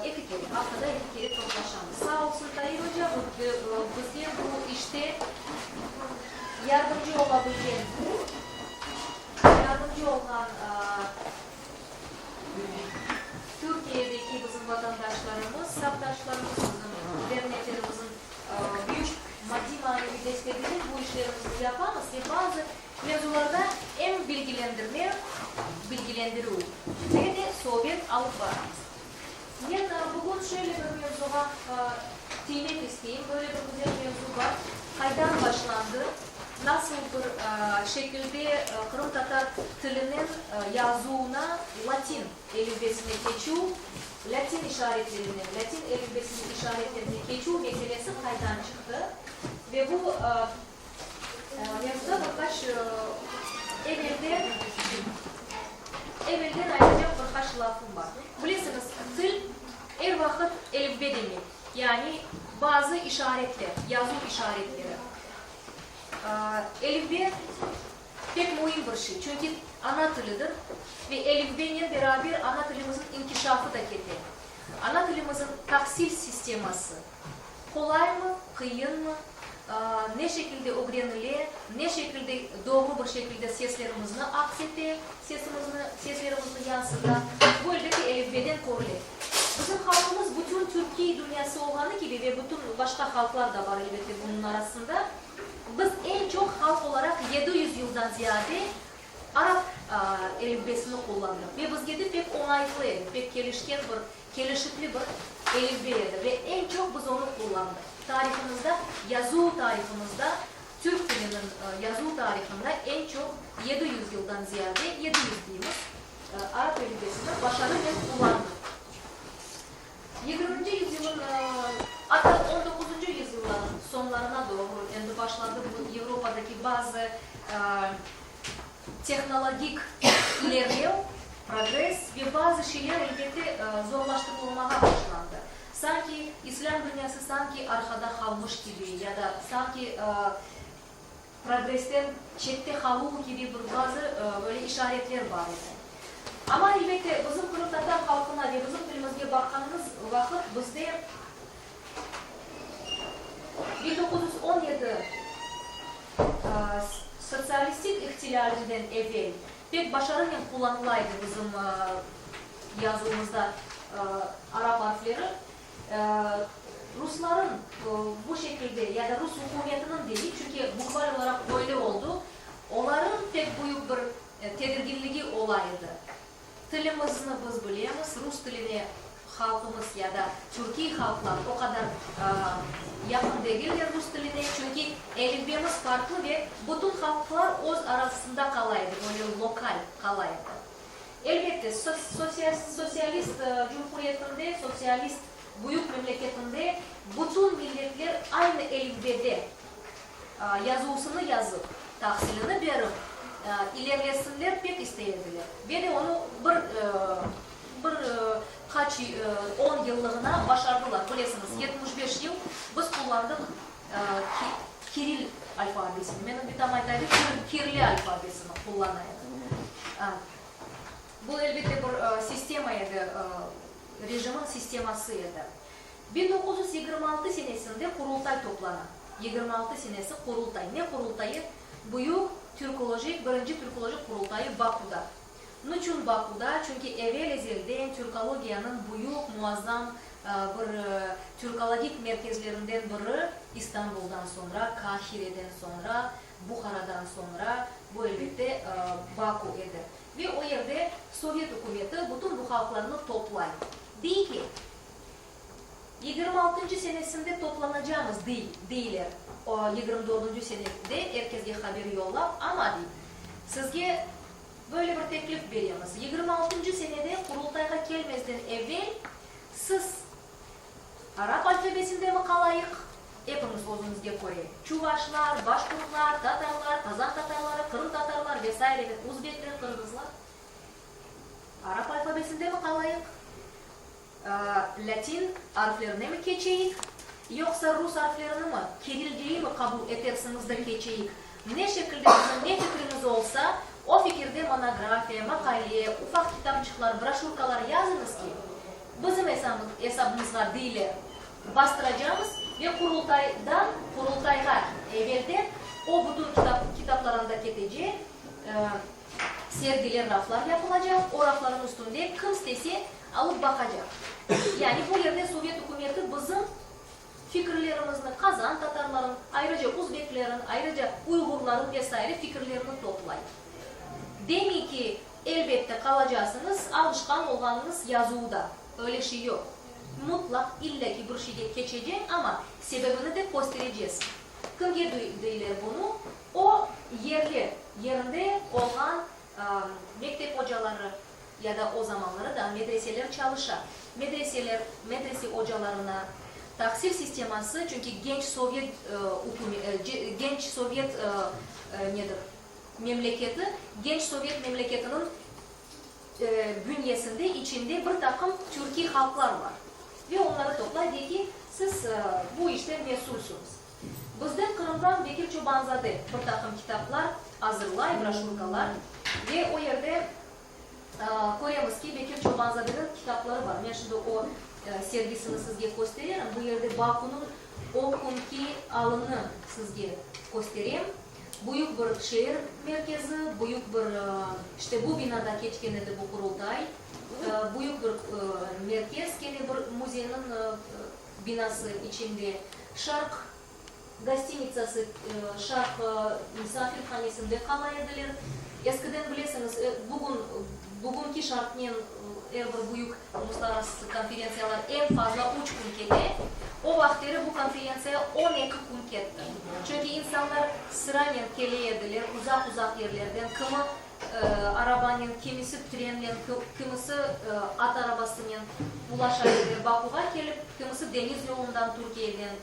Eki kere, aftada eki kere toplaşamız. Sağ olsun Tair oca, bizge bu işte yardımcı ola bilgen, yardımcı olğan Türkiyedeki bizim vatandaşlarımız, safdaşlarımız, bizim derneklerimizin büyük maddiy-maneviy desteginen bu işlerimizni yapamız ve bazı mevzularda em bilgilendirme, bilgilendirüv, ve de sohbet alıp baramız. Men bugün şöyle bir mevzuğa tiymek isteyim, böyle bir güzel mevzu bar, qaydan başlandı, nasıl bir şekilde qırımtatar tiliniñ yazuvına latin elifbesine keçüv, latin işaretlerine, latin elifbesiniñ işaretlerine keçüv meselesi qaydan çıqtı ve bu mevzuda bir qaç evelden evelden aytacaq bir qaç lafım bar. Bilesiñiz, til er vaqıt elifbe demek, yani bazı işaretler, yazuv işaretleri. Elifbe pek müim bir şey, çünki ana tilidir ve elifbenen beraber ana tilimizniñ inkişafı da kete. Ana tilimizniñ tahsil sisteması Qolaymı, qıyınmı, ne şekilde ögrenile, ne şekilde doğru bir şekilde seslerimizni aks ete, sesimizni, seslerimizni yansıta, bu elbette elifbeden körüle. Bizim halqımız bütün türkiy dünyası olğanı kibi ve bütün başqa halqlar da bar elbette bunıñ arasında, biz eñ çoq halq olaraq 700 yıldan ziyade arap elifbesini qullandıq ve bizge de pek oñaytlı edi, pek kelişken bir Kelişikli bir elifbe edi ve eñ çoq biz onı qullandıq. Tarihımızda, yazuv tarihımızda, türk tiliniñ yazuv tarihında eñ çoq 700 yıldan ziyade, 700 deymiz, arap elifbesini başarınen qullandıq. Yigirminci yüzyılın, atta on doquzıncı yüzyıllarnıñ soñlarına doğru endi başlandı bu Avropadaki bazı Tehnologik ilerlev, progress, ve bazı şeyler, elbette, zorlaştırılmağa başlandı. Sanki islâm dünyası sanki arqada qalmış kibi ya da sanki progressten çette qaluv kibi bir bazı böyle işaretler bar edi. Amma, elbette, bizim qırımtatar halqına ve bizim tilimizge baqqanımız vaqıt bizde 1917 Sotsialistik ihtilâlinden evel pek başarınen qullanıla edi bizim yazuvımızda arap arfleri. Rusların bu şekilde ya da rus ükümetiniñ deyik, çünki bukval olaraq öyle oldı, olarıñ pek büyük bir tedirginligi ola edi. Tilimizni biz bilemiz, rus tiline halqımız ya da türkiy halqlar o qadar yaqın degiller rus tiline, çünki elifbemiz farqlı ve bütün halqlar öz arasında qala edi, böyle lokal qala edi. Elbette, sotsialist cumhuriyetinde, sotsialist büyük memleketinde bütün milletler aynı elifbede yazuvsını yazıp, tahsilini berip ilerlesinler pek istey ediler. Ve de onı bir bir qaç on yıllığına başardılar. Bilesiñiz, 75 yıl biz qullandıq kiril alfabesini. Menim bitam ayta edi, kirli alfabesini qullana edi. Bu, elbette, bir sistema edi, rejimin sisteması edi. 1926 senesinde Qurultay toplana. 26 senesi Qurultay. Ne Qurultayı? Büyük türkolojik, birinci türkolojik Qurultayı Bakuda. Niçün Bakuda? Çünki evel-ezelden türkologiyanıñ büyük, muazzam bir türkologik merkezlerinden biri İstanbuldan soñra, Kahireden soñra, Buharadan soñra, bu elbette, Baku edi. Ve o yerde Sovet ükümeti bütün bu halqlarnı toplay. Dey ki, Yigirmi altıncı senesinde toplanacamız, dey, deyler. O, yigirmi dördünci senede er kesge haber yollap, amma, dey, sizge böyle bir teklif beremiz, yigirmi altıncı senede Qurultayğa kelmezden evel siz arap alfabesindemi qalayıq, epimiz özümizge köre, çuvaşlar, başqurtlar, tatarlar, qazan tatarları, qırımtatarlar ve saire ve uzbekler, qırğızlar, arap alfabesindemi qalayıq, Lâtin arflerinemi keçeyik, yoqsa rus arflerinimi, kirilceyimi qabul etersiñiz da keçeyik? Ne şekilde bizim ne fikrimiz olsa, o fikirde monografiya, maqale, ufaq kitapçıqlar, broşürkalar yazıñız ki, Bizim esabımızğa deyler, bastıracamız ve Qurultaydan, Qurultayğa evelden o bütün kitap, kitaplar anda ketecek, sergiler, raflar yapılacaq, o raflarnıñ üstünde kim istese alıp baqacaq. Yani bu yerde Sovet ükümeti bizim fikirlerimizni, qazan tatarların, ayrıca uzbeklerin, ayrıca uyğurların ve saire fikirlerini toplay. Demey ki, elbette qalacasıñız alışqan olğanıñız yazuvda. Öyle şey yoq. Mutlaq illa ki bir şeyge keçeceñ, amma sebebini de kösterecesiñ. Kimge deyler bunı? O yerli, yerinde olğan mektep ocaları ya da o zamanları da medreseler çalışa. Medreseler, medrese ocalarına tahsil sisteması, çünki genç sovyet genç sovyet nedir, memleketi, genç sovyet memleketiniñ bünyesinde, içinde bir taqım türkiy halqlar bar. Ve onları toplay, dey ki, siz bu işten mesülsiñiz. Bizde Qırımdan Bekir Çobanzade bir taqım kitaplar azırlay, broşürkalar ve o yerde köremiz ki, Bekir Çobanzadeniñ kitapları bar. Men şimdi o sergisini sizge köstererim. Bu yerde Bakunıñ o künki alını sizge kösterem. Büyük bir şeer merkezi, büyük bir, işte bu binada keçken edi bu Qurultay, büyük bir merkez, kene bir müzeyniñ binası içinde, Şarq gostinitsası, Şarq misafirhanesinde qala ediler. Eskiden bilesiñiz, bugün, bugünki şartnen er bir büyük uluslararası konferentsiyalar eñ fazla üç kün kete. O vaqtleri bu konferentsiya 12 kün ketti. Çünki insanlar sıranen kele ediler uzaq-uzaq yerlerden, kimi arabanen, kimisi trennen, kimisi at arabasınen ulaşa ediler Bakuğa kelip, kimisi deñiz yolundan Türkiyeden.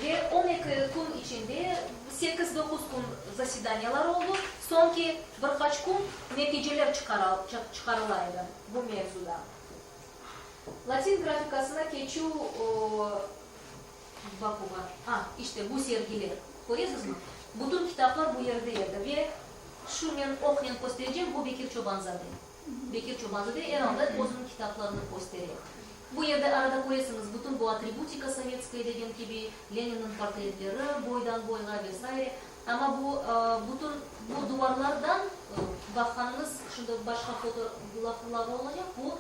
Ve 12 kün içinde sekiz-doquz kün zasedaniyalar oldu, soñki bir qaç kün neticeler çıqarıla edi bu mevzuda. Latin grafikasına keçüv Bakuğa. A, işte bu sergiler. Köresizmi? Bütün kitaplar bu yerde edi. Ve şu men oqnen kösterecem, bu Bekir Çobanzade. Bekir Çobanzade er alda özüniñ kitaplarını köstere. Bu yerde arada köresiñiz bütün bu atributika sovetskaya degen kibi, Leninniñ portretleri boydan boyğa ve saire. Amma bu bütün bu duvarlardan baqqanıñız, şimdi başqa foto lafları olacaq, bu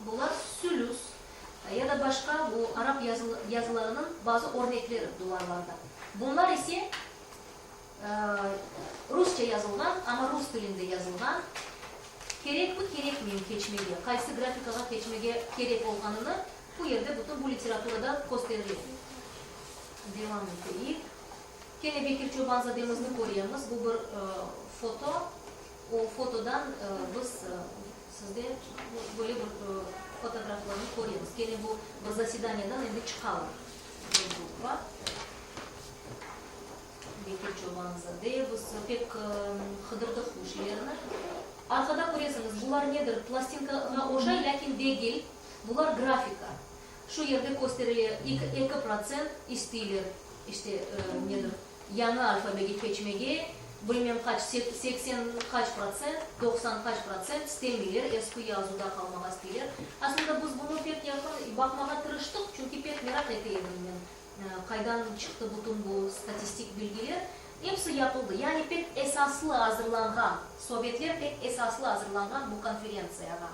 bular sülüs ya da başqa bu arap yazılarınıñ bazı örnekleri duvarlarda. Bunlar ise Rusça yazılğan, amma rus tilinde yazılğan. Kerekmi, kerekmeymi keçmege, qaysı grafikağa keçmege kerek olğanını bu yerde bütün bu literaturada kösterile. Devam eteyik. Kene Bekir Çobanzademizni köremiz. Bu bir foto. O fotodan biz sizde böyle bir fotograflarnı köremiz. Kene bu bir zasedaniyadan endi çıqalar bir gruppa. Bekir Çobanzade, biz pek qıdırdıq bu şeylerni. Arqada köresiñiz, bular nedir? Plastinkağa oşay, lâkin degil. Bular grafika. Şu yerde kösterile, 2% isteyler, işte, nedir, yañı alfabege keçmege, bilmem qaç, 80 qaç protsent, 90 qaç protsent istemeyler, eski yazuvda qalmağa isteyler. Aslında biz bunı pek yaqın baqmağa tırıştıq, çünki pek meraq ete edim men. Qaydan çıqtı bütün bu statistik bilgiler? Episi yapıldı. Yani pek esaslı azırlanğan, sovetler pek esaslı azırlanğan bu konferentsiyağa.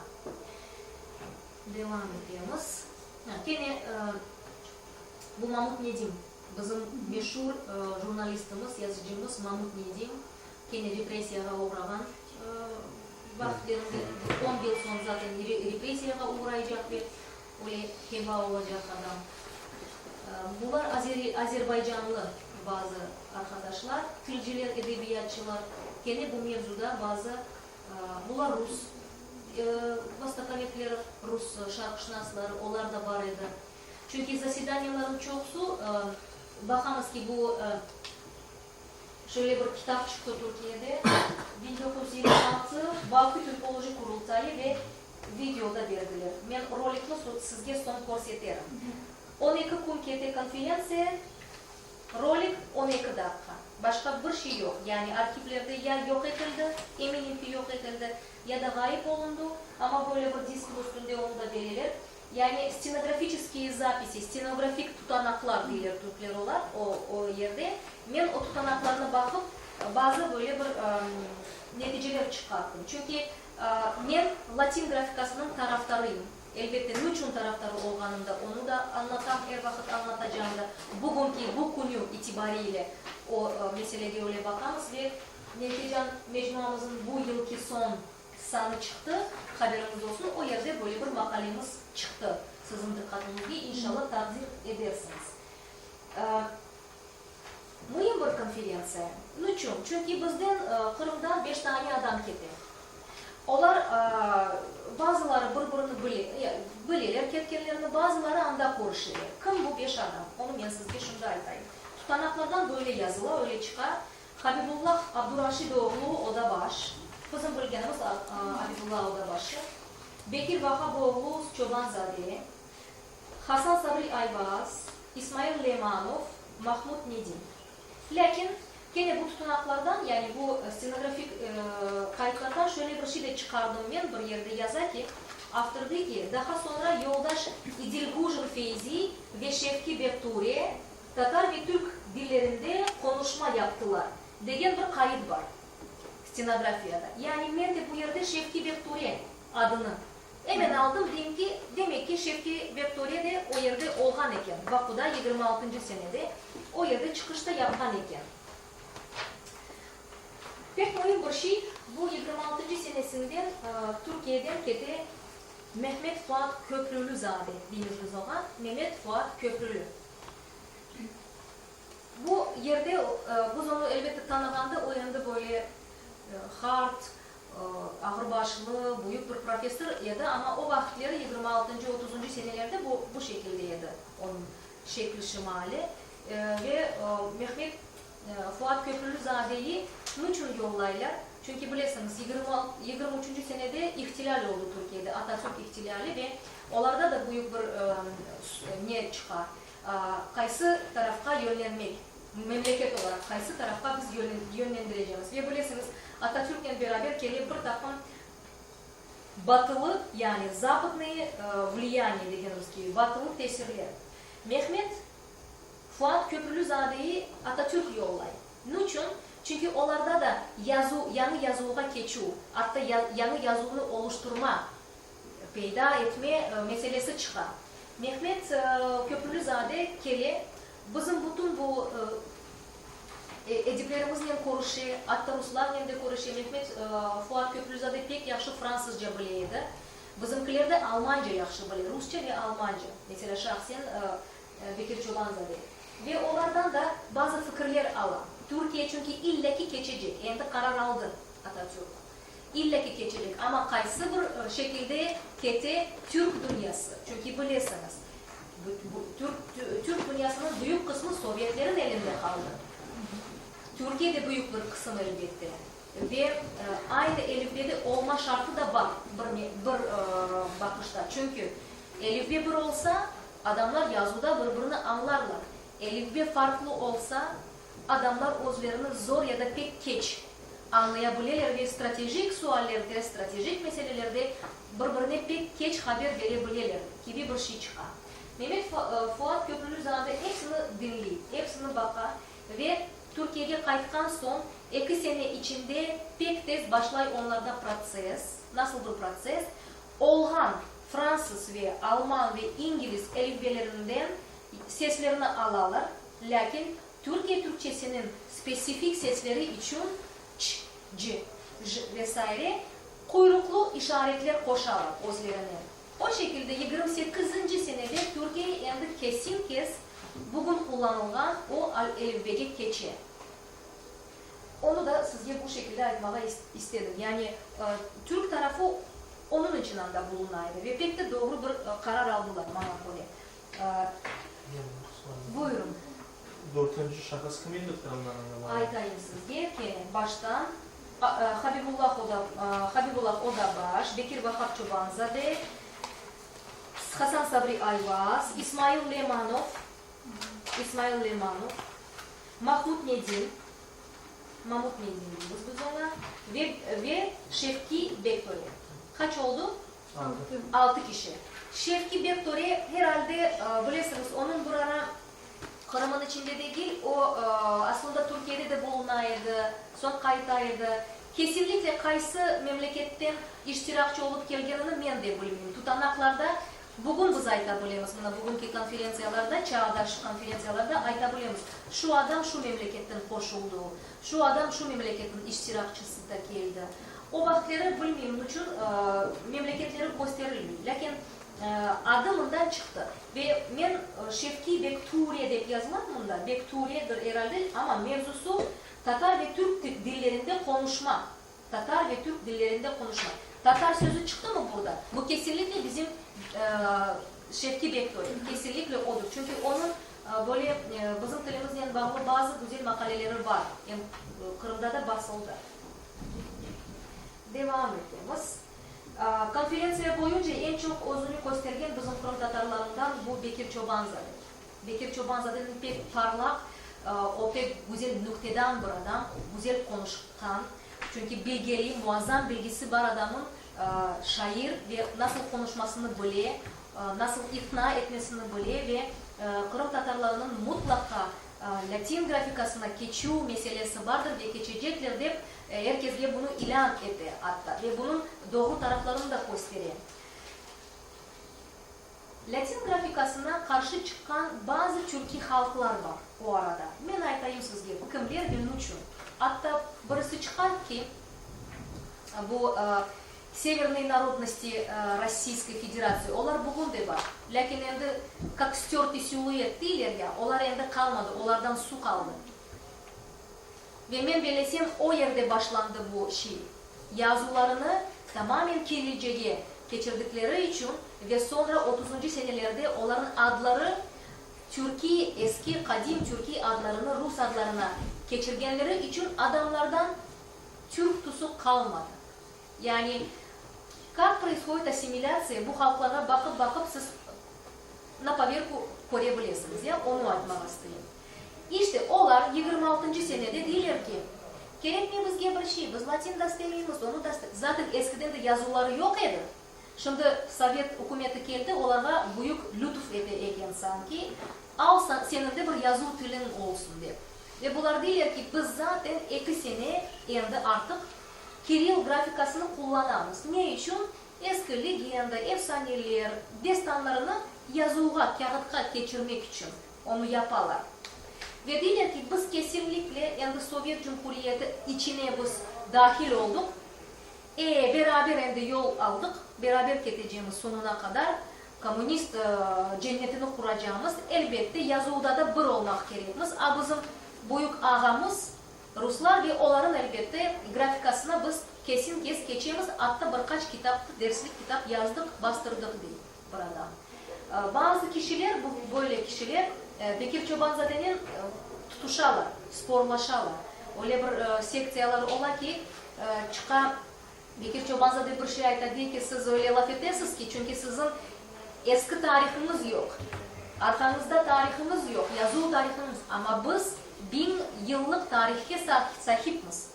Devam etemiz. Kene bu Mamut Nedim, bizim meşur jurnalistimiz, yazıcımız Mamut Nedim, kene repressiyağa oğrağan vaqıtlerinde, on yıl soñ zaten repressiyağa oğraycaq ve Öyle heva olacaq adam. Bular azerbaycanlı bazı arqadaşlar, tilciler, edebiyatçılar. Kene bu mevzuda bazı, bular rus vostokovetleri, rus şarqşınasları, olar da bar edi. Çünki zasedaniyalarnıñ çoqusı, baqamız ki, bu Şöyle bir kitap çıqtı Türkiyede, 1926 Bakü Türkoloji Qurultayı ve video da berdiler. Men rolikni sizge soñ körseterim. On eki kün kete konferentsiya. Rolik 12 daqqa. Başqa bir şey yoq. Yani arhivlerde ya yoq etildi, eminim ki, yoq etildi, ya da ğayıp olundı, amma böyle bir diskniñ üstünde onı da bereler. Yani stenografiçeskiye zapisi, stenografik tutanaqlar deyler türkler olar o, o yerde. Men o tutanaqlarnı baqıp, bazı böyle bir neticeler çıqarttım. Çünki men latin grafikasınıñ tarafdarıyım. Elbette, niçün tarafdarı olğanım da, onı da añlatam, er vaqıt añlatacağım da. Bugünki, bu künü itibariyle o meselege öyle baqamız ve Nefican mecmuamızıñ bu yılki soñ sanı çıqtı, haberiñiz olsun, o yerde böyle bir maqalemiz çıqtı, siziñ diqqatıñızge inşallah taqdir edersiñiz. Müim bir konferentsiya. Niçün? Çünki bizden Qırımdan beş tane adam kete. Olar bazıları bir-birini bile, bileler ketkenlerini, bazıları anda körüşeler. Kim bu beş adam? Onı men sizge şimdi aytayım. Tutanaqlardan böyle yazıla, öyle çıqa, Habibullah Abduraşid oğlu Odabaş, bizim bilgenimiz Abibullah Odabaşı, Bekir Vahab oğlu Çoban-zade, Hasan Sabri Ayvaz, İsmail Lemanov, Mahmud Nedim. Lâkin, kene bu tutanaqlardan, yani bu stenografik qaydlardan şöyle bir şey de çıqardım men, bir yerde yaza ki, avtor dey ki, daha soñra yoldaş İdilgujin Feyzi ve Şevki Bekture tatar ve türk dillerinde qonuşma yaptılar, degen bir qayıt bar stenografiyada. Yani men de bu yerde Şevki Bekture adını Emen aldım, deyim ki, demek ki, Şevki Bektore de o yerde olğan eken, Bakuda yigirmi altıncı senede o yerde çıqış da yapqan eken. Pek müim bir şey, bu yigirmi altıncı senesinden Türkiyeden kete Mehmet Fuat Köprülüzade deymiz biz oña, Memet Fuat Köprülü. Bu yerde biz onı elbette tanığanda o endi böyle hard, Ağırbaşlı, büyük bir professor edi, amma o vaqıtleri, yigirmi altıncı, otuzıncı senelerde bu, bu şekilde edi onıñ şekli-şimali. Ve Mehmet Fuat Köprülüzadeyi niçün yollaylar? Çünki bilesiñiz, yigirmi üçünci senede ihtilâl oldı Türkiyede, Atatürk ihtilâli ve olarda da büyük bir ne çıqa, qaysı tarafqa yönlenmek, memleket olaraq qaysı tarafqa biz yönlendirecemiz. Ve bilesiñiz, Atatürknen beraber kele bir taqım batılı, yani zapadnıye vliyaniye degenimiz kibi, batılı tesirler. Mehmet Fuat Köprülüzadeyi Atatürk yollay. Niçün? Çünki olarda da yazu, yañı yazuvğa keçüv, atta yañı yazuvnı oluşturma, peyda etme meselesi çıqa. Mehmet Köprülüzade kele, bizim bütün bu ediplerimiznen körüşe, atta ruslarnen de körüşe. Mehmet Fuat Köprülüzade pek yahşı fransızca bile edi. Bizimkiler de almanca yahşı bile, rusça ve almanca, meselâ, şahsen Bekir Çobanzade. Ve olardan da bazı fikirler ala. Türkiye çünki ille ki keçecek, endi qarar aldı Atatürk. İlle ki keçecek, amma qaysı bir şekilde kete türk dünyası, çünki bilesiñiz, türk dünyasınıñ büyük qısmı sovyetlerin elinde qaldı. Türkiye de büyük bir qısım elbette. Ve aynı elifbede olma şartı da bar bir baqışta. Çünki elifbe bir olsa, adamlar yazuvda bir-birini añlarlar. Elifbe farqlı olsa, adamlar özlerini zor ya da pek keç añlaya bileler ve stratejik suallerde, stratejik meselelerde bir-birine pek keç haber bere bileler kibi bir şey çıqa. Memet Fuat Köprülüzade epsini diñley, epsini baqa ve Türkiyege qaytqan soñ eki sene içinde pek tez başlay onlarda protsess, nasıl bir protsess, olğan fransız ve alman ve ingiliz elifbelerinden seslerni alalar, lâkin Türkiye türkçesiniñ spesifik sesleri içün ç, c, j ve saire quyruqlı işaretler qoşalar özlerine. O şekilde yigirmi sekizinci senede Türkiye endi kesin-kes bugün qullanılğan o elifbege keçe. Onı da sizge bu şekilde aytmağa istedim. Yani türk tarafı onıñ içün anda buluna edi ve pek de doğru bir qarar aldılar, maña köre. Buyurıñ. Dörtünci şahıs kim edi Qırımdan anda barğan? Aytayım sizge, kene baştan, Habibullah Oda, Habibullah Odabaş, Bekir Vahap Çobanzade, Hasan Sabri Ayvaz, İsmail Lemanov, İsmail Lemanov. Mahmud Nedim, Mamut Nedim deymiz biz oña, ve ve Şevki Bektore. Qaç oldu? Altı. Altı kişi. Şevki Bektore, herhalde, bilesiñiz, onıñ bir ara Qırımın içinde degil, o, aslında Türkiyede de buluna edi, soñ qayta edi. Kesinlikle qaysı memleketten iştirakçı olıp kelgenini men de bilmeyim. Tutanaqlarda Bugün biz ayta bilemiz, mına bugünki konferentsiyalarda, çağdaş konferentsiyalarda ayta bilemiz, şu adam şu memleketten qoşuldı, şu adam şu memleketniñ iştirakçısı da keldi. O vaqıtleri, bilmeyim niçün, memleketleri kösterilmey, lâkin adı mından çıqtı. Ve men Şevkiy bek Ture dep yazılam mında, bek Turedir eralde, amma mevzusı tatar ve türk dillerinde qonuşma. Tatar ve türk dillerinde qonuşma. Tatar sözü çıqtımı burada? Bu kesinlikle bizim Şevki Bektoyev, kesinlikle odur. Çünki onıñ böyle bizim tilimiznen bağlı bazı güzel maqaleleri bar, em Qırımda da basıldı. Devam etemiz. Konferentsiya boyunca eñ çoq özüni köstergen bizim qırımtatarlarından bu Bekir Çobanzade. Bekir Çobanzadeniñ pek parlaq, o pek güzel nüktedan bir adam, güzel qonuşqan, çünki bilgeli, muazzam bilgisi bar adamın, şair ve nasıl qonuşmasını bile, nasıl iqna etmesini bile ve qırımtatarlarınıñ mutlaqa latin grafikasına keçüv meselesi bardır ve keçecekler dep er kesge bunı ilân ete atta ve bunıñ doğru taraflarını da köstere. Latin grafikasına qarşı çıqqan bazı türkiy halqlar bar o arada. Men aytayım sizge, kimler ve nuçün. Atta birisi çıqa ki, bu Severnıy narodnosti Rossiyskoy Federatsiya, olar bugün de bar. Lâkin endi kak störtıy siluet deyler ya, olar endi qalmadı, olardan su qaldı. Ve men bellesem, o yerde başlandı bu şey. Yazılarını tamamen kirilcege keçirdikleri içün ve soñra otuzıncı senelerde olarnıñ adları türkiy, eski, qadim türkiy adlarını rus adlarına keçirgenleri içün adamlardan türk tüsü qalmadı. Yani, kak proishodit assimilâtsiya, bu halqlarğa baqıp-baqıp siz na poverku köre bilesiñiz, ya, onı aytmağa isteyim. İşte, olar 26-ncı senede deyler ki, kerekmey bizge bir şey, biz latin da istemeymiz, onı da Zaten eskiden de yazuvları yoq edi. Şimdi sovet ükümeti keldi, olarğa büyük lütuf ete eken sanki, al seniñ de bir yazuv tiliñ olsun dep. Ve bular deyler ki, biz zaten eki sene endi artıq kirill grafikasını qullanamız. Ne içün? Eski legenda, efsaneler, destanlarını yazuvğa, kâğıtqa keçirmek içün. Onı yapalar. Ve deyler ki, biz kesinlikle endi Sovyet Cumhuriyeti içine biz dahil olduq, e, beraber endi yol aldıq, beraber ketecemiz soñuna qadar, kommunist cennetini quracamız, elbette, yazuvda da bir olmaq kerekmiz, a bizim büyük ağamız, ruslar ve olarıñ, elbette, grafikasına biz kesin-kes keçemiz, atta bir qaç kitap, derslik kitap yazdıq, bastırdıq, dey bir adam. Bazı kişiler, bu böyle kişiler Bekir Çobanzadenen tutuşalar, sporlaşalar. Öyle bir sektsiyalar ola ki, çıqa, Bekir Çobanzade bir şey ayta, dey ki, siz öyle laf etesiz ki, çünki siziñ eski tarihıñız yoq, arqañızda tarihıñız yoq, yazuv tarihıñız, amma biz biñ yıllıq tarihke sahipmiz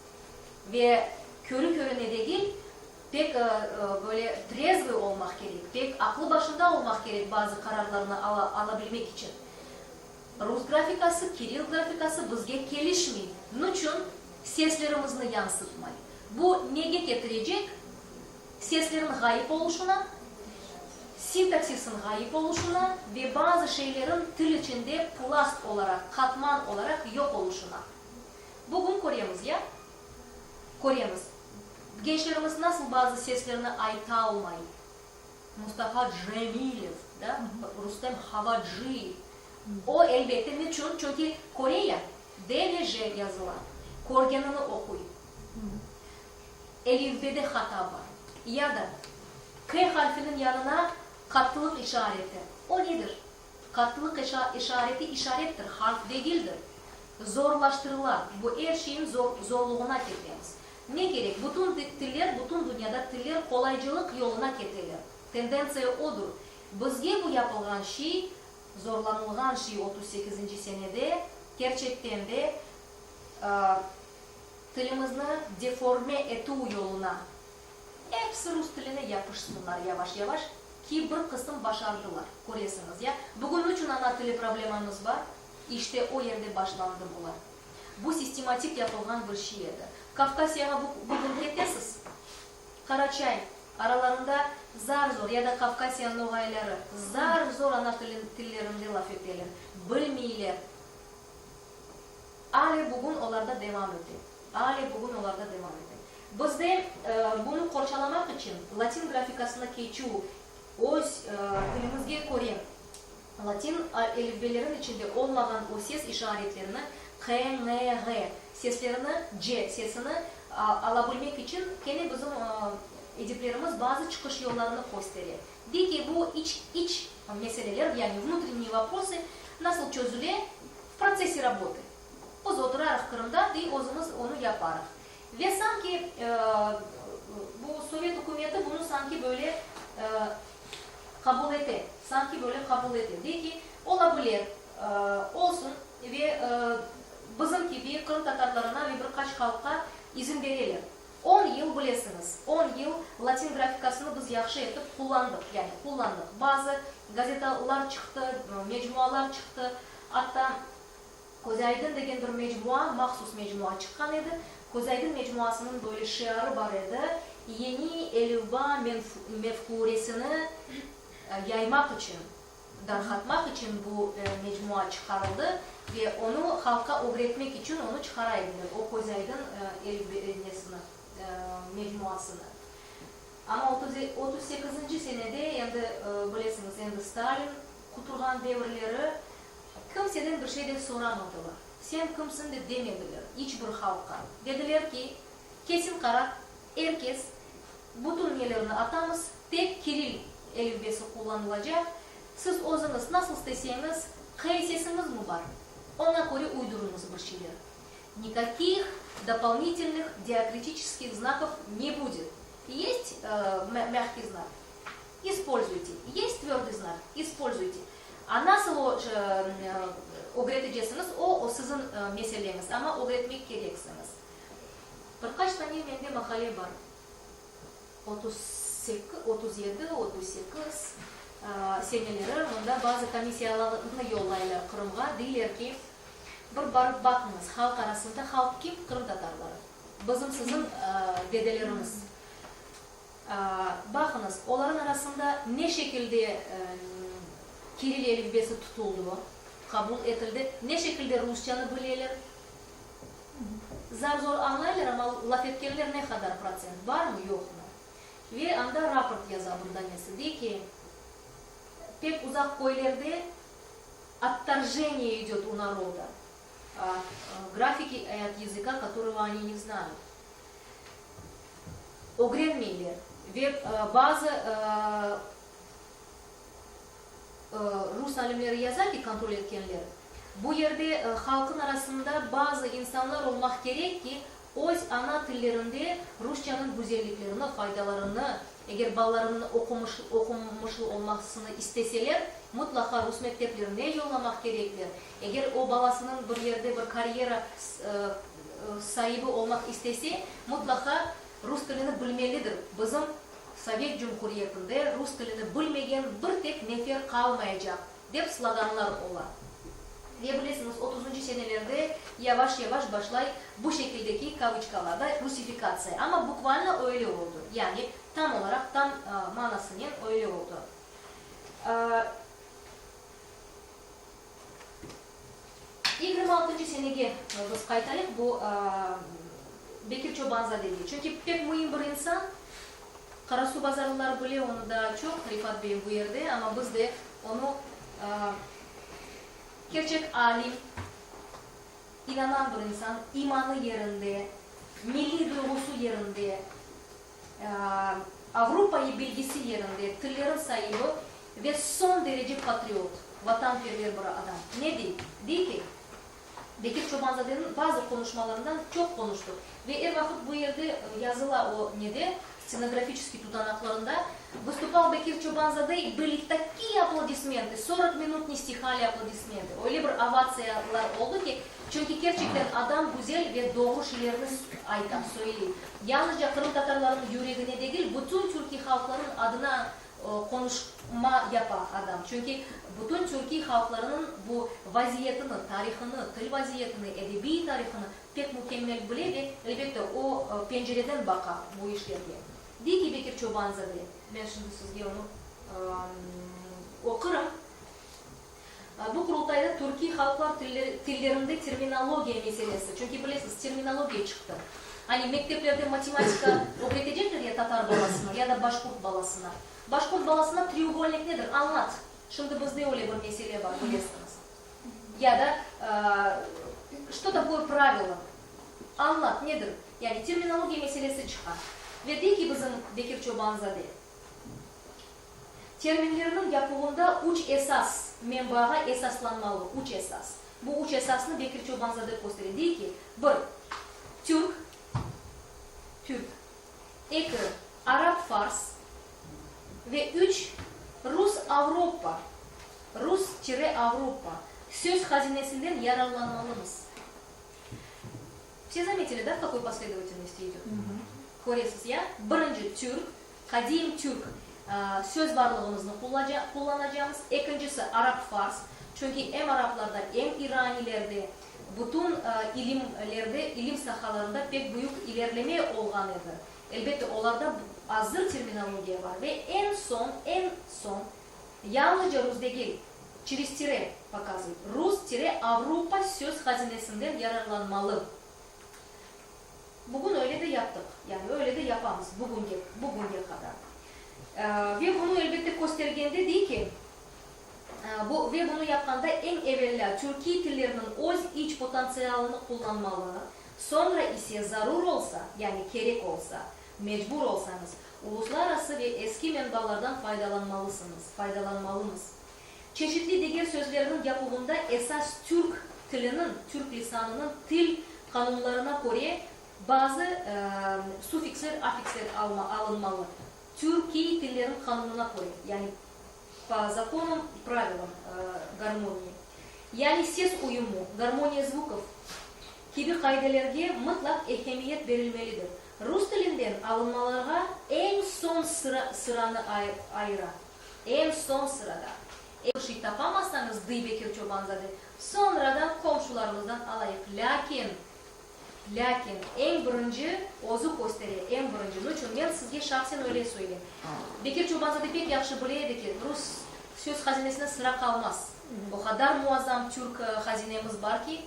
ve körü-körüne degil, Pek böyle trezvıy olmaq kerek, pek aqlı başında olmaq kerek bazı qararlarnı alabilmek içün. Rus grafikası, kirill grafikası bizge kelişmey. Nuçün? Seslerimizni yansıtmay. Bu nege ketirecek? Seslerin ğayıp oluşına, sintaksisin ğayıp oluşına ve bazı şeylerin til içinde plast olaraq, qatman olaraq yoq oluşına. Bugün köremiz, ya? Köremiz. Gençlerimiz nasıl bazı seslerni aytalmay, Mustafa Cemilev, da, Rustem Havaciyev, o, elbette, niçün? Çünki köre ya, D ve J yazıla, körgenini oquy. Elifbede hata bar. Ya da K harfiniñ yanına qattılıq işareti. O nedir? Qattılıq işareti işarettir, harf degildir. Zorlaştırıla. Bu er şeyin zorluğına ketemiz. Ne kerek, bütün tiller, bütün dünyada tiller qolaycılıq yoluna keteler. Tendentsiya odur. Bizge bu yapılğan şey, zorlanılğan şey 38-nci senede. Kerçekten de, tilimizni deforme etüv yoluna, episi rus tiline yapışsınlar yavaş-yavaş, ki bir qısım başardılar, köresiñiz, ya. Bugün niçün ana tili problemamız bar? İşte o yerde başlandı bular. Bu sistematik yapılğan bir şey edi. Kavkasiyağa bugün ketesiz, Qaraçay, aralarında zar-zor ya da Kavkasiya noğayları zar-zor ana tillerinde laf eteler, bilmeyler. Ale bugün olarda devam ete. Ale bugün olarda devam ete. Bizde bunı qorçalamaq içün latin grafikasına keçüv, öz tilimizge köre latin elifbelerin içinde olmağan o ses işaretlerini, q, n, ğ seslerini, c sesini ala bilmek içün kene bizim ediplerimiz bazı çıqış yollarını köstere. Dey ki, bu iç iç meseleler, yani vnutrenniye voprosı nasıl çözüle v protsessi rabotı. Biz oturarıq Qırımda, dey, özümiz onı yaparıq. Ve sanki bu sovet ükümeti bunı sanki böyle qabul ete, sanki böyle qabul ete. Dey ki, ola bilir, olsun ve bizim kibi qırımtatarlarına ve bir qaç halqqa izin bereler. On yıl bilesiñiz, on yıl latin grafikasını biz yahşı etip qullandıq, yani qullandıq. Bazı gazetalar çıqtı, mecmualar çıqtı, atta Közaydın degen bir mecmua, mahsus mecmua çıqqan edi. Közaydın mecmuasınıñ böyle şiarı bar edi, Yeni elifba mefküresini yaymaq içün, darqatmaq içün bu mecmua çıqarıldı ve onı halqqa ögretmek içün onı çıqara ediler, o Közaydın elifbesini, mecmuasını. Amma 38-nci senede, endi bilesiñiz, endi Stalin quturğan devirleri, Kimseden bir şey de soramadılar. Sen kimsiñ de demediler iç bir halqqa. Dediler ki, kesin qarar, er kes, bütün nelerini atamız, tek kiril elifbesi qullanılacaq, siz özüñiz nasıl isteseñiz, H sesiñizmi bar, oña köre uydurıñız bir şeyler. Nikakih dopolnitelnih diakritiçeskih znakov ne budet. Yest mâhkiy znak, ispolzuyte, yest tvördıy znak, ispolzuyte. A nasıl o ögretecesiñiz, o, o siziñ meseleñiz, amma ögretmek kereksiñiz. Bir qaç tane mende maqale bar, 37, 38 seneleri mında bazı komissiyalarnı yollaylar Qırımğa, deyler ki, bir barıp baqıñız, halq arasında, halq kim? Qırımtatarları, bizim siziñ dedelerimiz. Baqıñız, olarnıñ arasında ne şekilde kiril elifbesi tutuldı, qabul etildi, ne şekilde rusçanı bileler, zar-zor añlaylar, amma laf etkenler ne qadar protsent, barmı, yoqmı? Ve anda raport yaza bir danesi, dey ki, pek uzaq köylerde ottorjeniye idet u naroda ot grafiki i ot yazıka, kotorıgo oni ne znayut. Ögrenmeyler ve bazı rus alimleri yaza ki, kontrol etkenler, bu yerde halqın arasında bazı insanlar olmaq kerek ki, öz ana tillerinde rusçanıñ güzelliklerini, faydalarını, eger balalarınıñ oqumışlı olmasını isteseler, mıtlaqa rus mekteplerine yollamaq kerekler. Eger o balasınıñ bir yerde bir karyera saibi olmaq istese, mıtlaqa rus tilini bilmelidir. Bizim Sovet cumhuriyetinde rus tilini bilmegen bir tek nefer qalmaycaq, dep sloganlar ola. Ve bilesiñiz, otuzıncı senelerde yavaş-yavaş başlay bu şekildeki, kavıçkalarda, rusifikatsiya. Amma bukvalno öyle oldı. Yani tam olaraq, tam manasınen öyle oldı. Yigirmi altıncı senege biz qaytayıq bu Bekir Çobanzadege. Çünki pek müim bir insan. Qarasuvbazarlılar bile onı daa çoq, Refat beyim bu yerde, amma biz de onı kerçek alim, inanan bir insan, imanı yerinde, milliy duyğusu yerinde, Avropayi bilgisi yerinde, tillerin saibi ve soñ derece patriot, vatanperver bir adam. Ne dey? Dey ki, Bekir Çobanzadeniñ bazı qonuşmalarından çoq qonuştıq ve er vaqıt bu yerde yazıla o nede. Stenografiçeskiy tutanaqlarında, Vıstupal Bekir Çoban-zade i bıli takiye aplodismentı, sorok minut ne stihali aplodismentı, öyle bir ovatsiyalar oldı ki, çünki kerçekten adam güzel ve doğru şeylerni ayta, söyley. Yalnızca qırımtatarlarnıñ yüregine degil, bütün türkiy halqlarnıñ adına qonuşma yapa adam. Çünki bütün türkiy halqlarınıñ bu vaziyetini, tarihını, til vaziyetini, edebiy tarihını pek mükemmel bile ve, elbette, o pencereden baqa bu işlerge. Dey ki Bekir Çoban-zade, men şimdi sizge onı oqurım, Bu Qurultayda türkiy halqlar tillerinde terminologiya meselesi, çünki bilesiz, terminologiya çıqtı. Hani mekteplerde matematika ögretecekler ya tatar balasına, ya da başqurt balasına. Başqurt balasına treugolnik nedir, añlat. Şimdi bizde öyle bir mesele bar, bilesiñiz. Ya da Çto takoye pravilo? Añlat, nedir? Yani terminologiya meselesi çıqa. Ve dey ki bizim Bekir Çoban-zade, Terminlerniñ yapuvında üç esas menbağa esaslanmalı, üç esas. Bu üç esasnı Bekir Çoban-zade köstere, dey ki, bir, türk, türk, eki, arap-fars ve üç, rus-avropa, rus-avropa, söz hazinesinden yararlanmalımız. Vse zametili, da, v kakoy posledovatelnosti idöt? Köresiz, ya? Birinci, türk, qadim türk söz varlığımıznı qullanacamız. Ekincisi, arap-fars, çünki em araplarda, em iranilerde, bütün ilimlerde, ilim sahalarında pek büyük ilerleme olğan edi. Elbette, olarda azır terminologiya bar. Ve eñ soñ, eñ soñ, Yalnızca rus degil, çerez tire pokazıy, rus tire Avropa söz hazinesinden yararlanmalı. Bugün öyle de yaptıq, yani öyle de yapamız bugünge, bugünge qadar. Ve bunı elbette köstergende dey ki, bu, ve bunı yapqanda eñ evelâ türkiy tillerniñ öz iç potantsialını qullanmalı, soñra ise zarur olsa, yani kerek olsa, Mecbur olsañız, uluslararası ve eski menbalardan faydalanmalısıñız, faydalanmalımız. Çeşitli diger sözlerniñ yapuvında esas türk tiliniñ, türk lisanınıñ til qanunlarına köre bazı sufiksler, afiksler alma, alınmalı, türkiy tillerin qanunına köre, yani po zakonam, pravilam garmoniyi, yani ses uyumu, garmoniya zvukov, kibi qaidelerge mıtlaq ehemiyet berilmelidir. Rus tilinden alınmalarğa eñ soñ sıra sıranı ayıra. Eñ soñ sırada. Bir şey tapamasañız, dıy Bekir Çoban-zade, soñradan qomşularımızdan alayıq. Lâkin, lâkin, eñ birinci özü köstere, eñ birinci. Nıçün, men sizge şahsen öyle söyleyim. Bekir Çoban-zade pek yahşı bile edi ki, rus söz hazinesine sıra qalmaz. O qadar muazzam türk hazinemiz bar ki,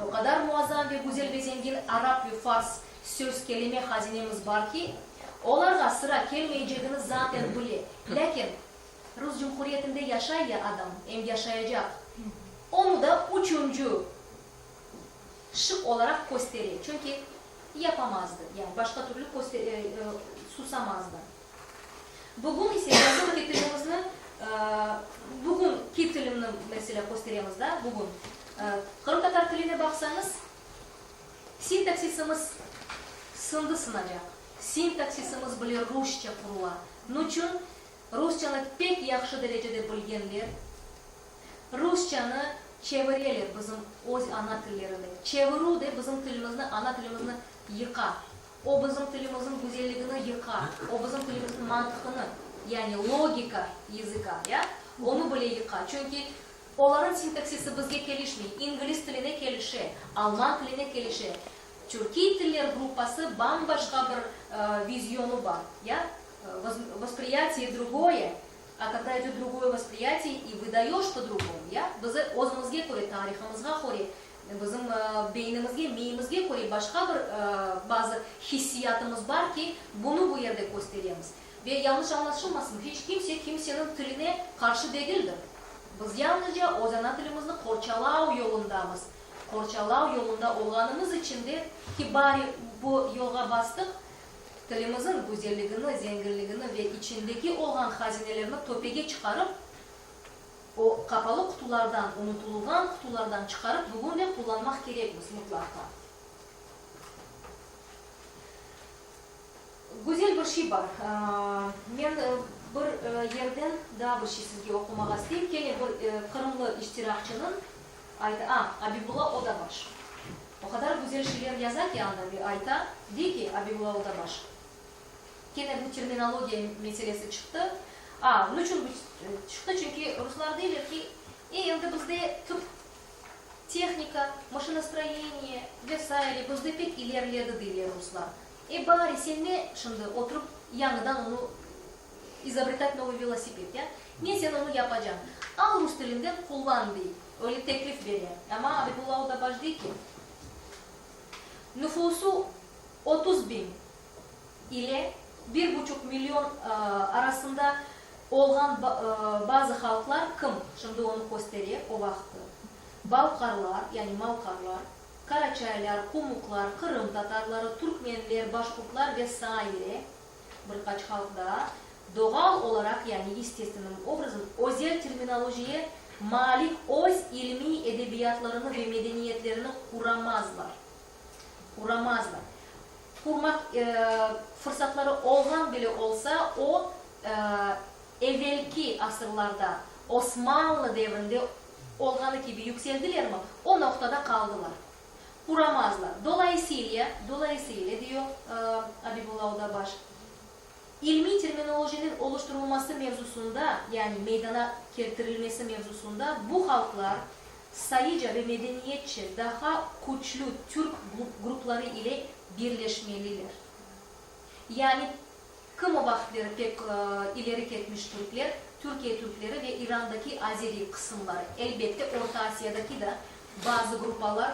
O qadar muazzam ve güzel ve zengin arap ve fars söz, kelime hazinemiz bar ki, olarğa sıra kelmeycegini zaten bile. Lâkin Rus cumhuriyetinde yaşay ya adam, em yaşayacaq, onı da üçünci şık olaraq köstere, çünki yapamazdı, yani başqa türlü susamazdı. Bugün ise yazıq ki tilimizni, bugün ki tilimni meselâ kösteremiz da, bugün qırımtatar tiline baqsañız, sintaksisimiz sındı sınacaq, sintaksisimiz bile rusça qurula. Nuçün? Rusçanı pek yahşı derecede bilgenler, rusçanı çevireler bizim öz ana tillerine. Çevirüv de bizim tilimizni, ana tilimizni yıqa. O bizim tilimizniñ güzelligini yıqa, o bizim tilimizniñ mantıqını, yani logika yazıka, ya, onı bile yıqa. Çünki olarnıñ sintaksisi bizge kelişmey, ingliz tiline kelişe, alman tiline kelişe. Türkiy tiller gruppası bam-başqa bir vizyonı bar, ya, vospriyatiye drugoye, a kogda idöt drugoye vospriyatiye i vıdayoş po-drugomu, ya, biz özümizge köre, tarihımızğa köre, Bizim beynimizge, miyimizge köre başqa bir bazı hissiyatımız bar ki, bunı bu yerde kösteremiz. Ve yañlış añlaşılmasın, hiç kimse kimseniñ tiline qarşı degildir. Biz yalnızca öz ana tilimizni qorçalav yolundamız. Qorçalav yolunda olğanımız içün de ki, bari bu yolğa bastıq, tilimizin güzelligini, zenginligini ve içindeki olğan hazinelerni töpege çıqarıp, O qapalı qutulardan, unutılğan qutulardan çıqarıp bugün de qullanmaq kerekmiz mıtlaqa. Güzel bir şey bar. Men bir yerden daa bir şey sizge oqumağa isteyim. Kene bir qırımlı iştiraqçınıñ ayta, a, Abibulla Odabaş. O qadar güzel şeyler yaza ki anda ve ayta, dey ki Abibulla Odabaş, kene bu terminologiya meselesi çıqtı. A, niçün bu çıqtı? Çünki ruslar deyler ki, e, endi bizde tıp, tehnika, maşinostroyeniye ve saire bizde pek ileriledi, deyler ruslar. E, bari, sen ne şimdi oturıp yañıdan onı izobretat novıy velosiped, ya? Ne sen onı yapacañ? Al rus tilinden qullan, dey, öyle teklif bere. Amma Abibulla Odabaş dey ki, nüfusu 30 biñ ile bir buçuq million arasında olğan bazı halqlar, kim, şimdi onı köstere, o vaqıt, balqarlar, yani malqarlar, Karaçaylar, qumuklar, qırım tatarları, türkmenler, başqurtlar ve saire, bir qaç halq daa, doğal olaraq, yani yestestvennym obrazom, özel terminolojiye malik öz ilmiy edebiyatlarını ve medeniyetlerini quramazlar. Quramazlar. Qurmaq fırsatları olğan bile olsa, o, evelki asırlarda, Osmanlı devrinde olğanı kibi yükseldilermi, o noqtada qaldılar. Quramazlar. Dolayısıyla, dolayısıyla, diyor Abibulla Odabaş, ilmiy terminolojiniñ oluştırılması mevzusında, yani meydana keltirilmesi mevzusında bu halqlar sayıca ve medeniyetçe daha küçlü türk grupları ile birleşmeliler. Yani Kim o vaqıtleri pek ileri ketmiş türkler, Türkiye türkleri ve İrandaki azeriy qısımları, elbette Orta Asiyadaki da bazı gruppalar,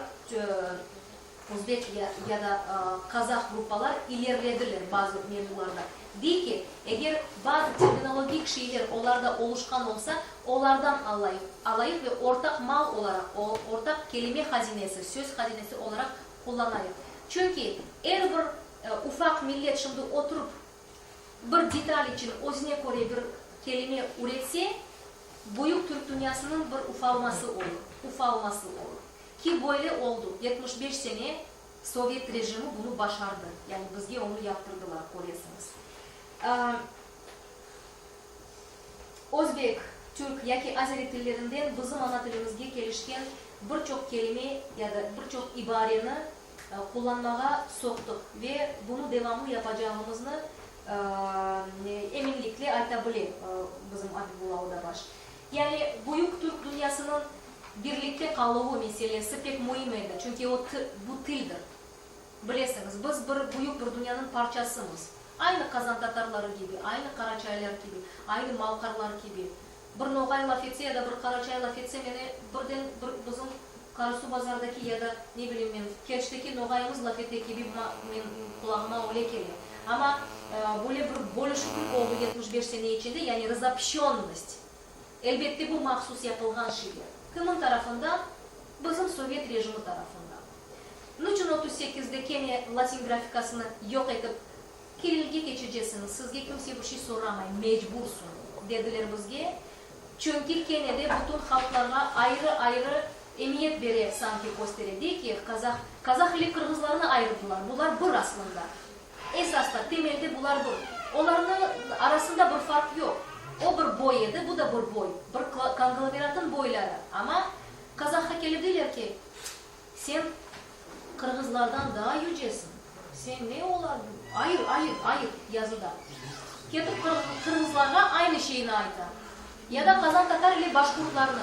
özbek ya da qazah gruppalar ilerlediler bazı mevzularda. Dey ki, eger bazı terminologik şeyler olarda oluşqan olsa, olardan alayıq, alayıq ve ortaq mal olaraq, ortaq kelime hazinesi, söz hazinesi olaraq qullanayıq. Çünki er bir Ufaq millet şimdi oturıp bir detal içün özüne köre bir kelime üretse, büyük türk dünyasınıñ bir ufalması olur, ufalması olur. Ki böyle oldu, 75 sene sovet rejimi bunı başardı, yani bizge onı yaptırdılar, köresiñiz. Özbek, türk yaki azeri tillerinden bizim ana tilimizge kelişken bir çoq kelime ya da bir çoq ibareni qullanmağa soqtıq ve bunı devamlı yapacağımıznı eminlikle ayta bile bizim Abibulla Odabaş. Yani büyük türk dünyasınıñ birlikte qaluvı meselesi pek müim edi, çünki o bu tildir. Bilesiñiz, biz bir büyük bir dünyanıñ parçasımız. Aynı qazan tatarları kibi, aynı qaraçaylar kibi, aynı malqarlar kibi. Bir noğay laf etse ya da bir qaraçay laf etse meni birden bir bizim Qarasuvbazardaki ya da, ne bileyim men, Kerçteki noğayımız laf ete kibi men qulağıma öyle kele. Amma böyle bir bölüşüklik oldı 75 sene içinde, yani razobşçennost. Elbette bu mahsus yapılğan şeyler. Kimin tarafından? Bizim sovet rejimi tarafından. Niçün 38-de kene latin grafikasını yoq etip, Kirilge keçecesiñiz, sizge kimse bir şey soramay, mecbursun, dediler bizge. Çünki kene de bütün halqlarğa ayrı-ayrı emiyet bere, sanki köstere. Dey ki, qazah, qazah ile qırğızlarnı ayırdılar, bular bir aslında. Esasta, temelde bular bir. Olarnıñ arasında bir farq yoq. O bir boy edi, bu da bir boy, bir konglomeratın boyları. Amma qazahqa kelip deyler ki, sen Qırğızlardan daa yücesiñ. Sen ne ola, ayır, ayır, ayır, yazıda. Ketip qırğızlarğa aynı şeyni ayta. Ya da qazan tatar ile başqurtlarnı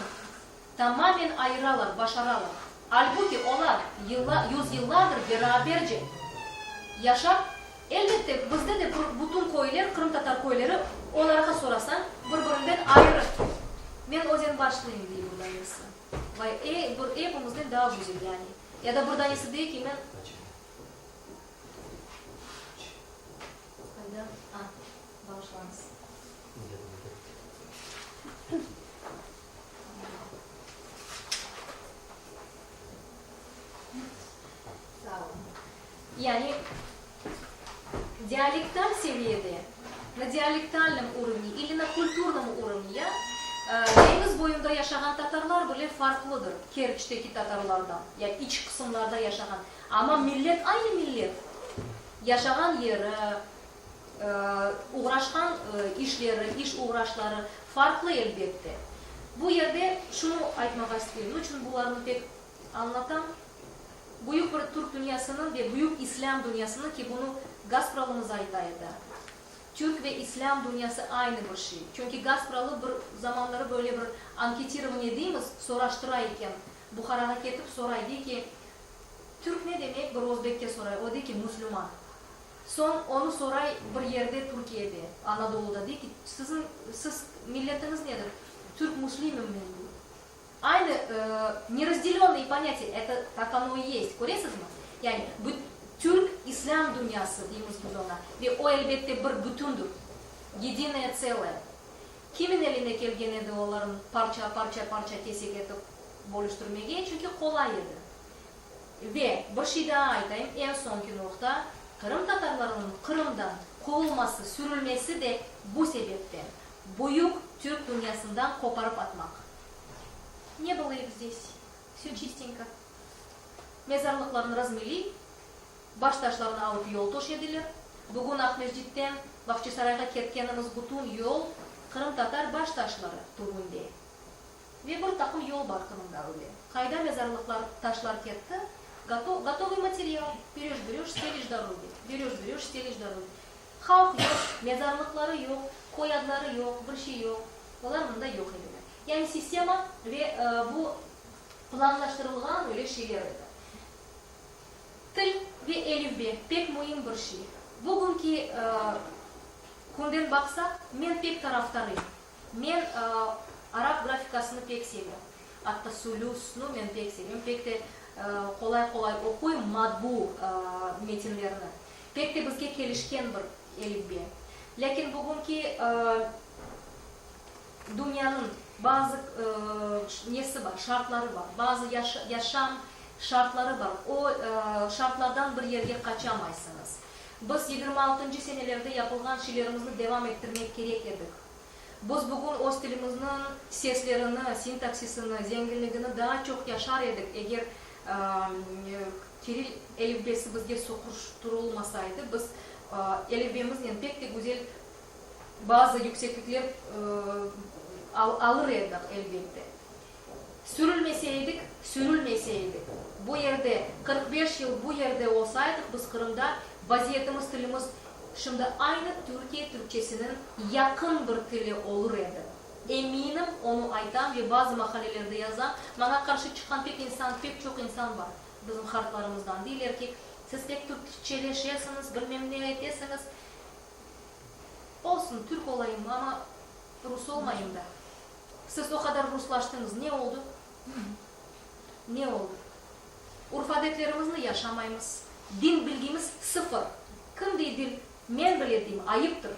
tamamen ayıralar, başaralar. Albuki olar yılla, yüzyıllardır beraberce yaşap, elbette bizde de bir bütün köyler, qırımtatar köyleri, olarğa sorasañ, bir-birinden ayırı. Men Özenbaşlıyım, dey bir danesi. Vay, e, bir epimizden daa güzel yani. Ya da bir danesi dey ki, men. Qayda? A, bağışlañız. Sağ olun. Yani dialektal seviyede, na dialektalnom urovne ili na kulturnom urovne, ya, deñiz boyunda yaşağan tatarlar bile farqlıdır Kerçteki tatarlardan, ya iç qısımlarda yaşağan. Amma millet aynı millet. Yaşağan yeri. Oğraşqan işleri, iş oğraşları farqlı elbette. Bu yerde şunı aytmağa isteyim, niçün bularnı pek añlatam, büyük bir türk dünyasınıñ ve büyük islâm dünyasınıñ, ki bunı Gaspralımız ayta edi, türk ve islâm dünyası aynı bir şey. Çünki Gaspralı bir zamanları böyle bir anketirovaniye deymiz, soraştıra eken, Buharağa ketip soray, dey ki, türk ne demek, bir özbekke soray, o dey ki, müslüman. Soñ onı soray bir yerde Türkiyede, Anadoluda, dey ki, siziñ, siz milletiñiz nedir? Türk müslimim men, dey. Aynı, nerazdelennıye ponâtiye, eto tak ono i yest, köresizmi? Yani, bu türk islâm dünyası deymiz biz oña, ve o, elbette, bir bütündir, yedinoye tseloye. Kimin eline kelgen edi olarnı parça, parça, parça kesek etip bölüştirmege, çünki qolay edi. Ve bir şey daa aytayım, eñ soñki noqta, qırımtatarlarnıñ Qırımdan quvulması, sürülmesi de bu sebepten, büyük türk dünyasından qoparıp atmaq. Ne bylo ih zdes, vsё çistenko. Mezarlıqlarnı razmeli, baş taşlarını alıp yol töşediler. Bugün Aqmescitten Bağçasarayğa ketkenimiz bütün yol qırımtatar baş taşları tübünde. Ve bir taqım yol bar Qırımda öyle. Qayda mezarlıqlar, taşlar ketti, goto, gotovıy material, beröş, beröş, steliş dorogi, beröş, beröş, steliş dorogi. Halq yoq, mezarlıqları yoq, köy adları yoq, bir şey yoq. Olar mında yoq ediler. Yani sistema ve bu planlaştırılğan öyle şeyler edi. Til ve elifbe pek müim bir şey. Bugünki künden baqsaq, men pek tarafdarıyım. Men arap grafikasını pek sevem. Atta sülüsni men pek sevem. Pek de qolay-qolay oquyım matbu metinlerni. Pek de bizge kelişken bir elifbe. Lâkin bugünki dünyanıñ bazı nesi bar, şartları bar, bazı yaşam şartları bar. O şartlardan bir yerge qaçamaysıñız. Biz yigirmi altıncı senelerde yapılğan şeylerimizni devam ettirmek kerek edik. Biz bugün öz tilimizniñ seslerini, sintaksisini, zenginligini daa çoq yaşar edik, eger kiril elifbesi bizge soquştırılmasaydı, biz elifbemiznen pek de güzel bazı yükseklikler alır edik, elbette. Sürülmese edik, sürülmese edik, bu yerde 45 yıl bu yerde olsaydıq biz Qırımda, vaziyetimiz, tilimiz şimdi aynı Türkiye türkçesiniñ yaqın bir tili olur edi. Eminim, onı aytam ve bazı maqalelerde yazam, maña qarşı çıqqan pek insan, pek çoq insan bar bizim hartlarımızdan, deyler ki, siz pek türkçeleşesiñiz, bilmem ne etesiñiz. Olsun, türk olayım, amma rus olmayım da. Siz o qadar ruslaştıñız, ne oldı? Ne oldı? Urf-adetlerimizni yaşamaymız. Din bilgimiz sıfır. Kim dey dil? Men bile deyim, ayıptır.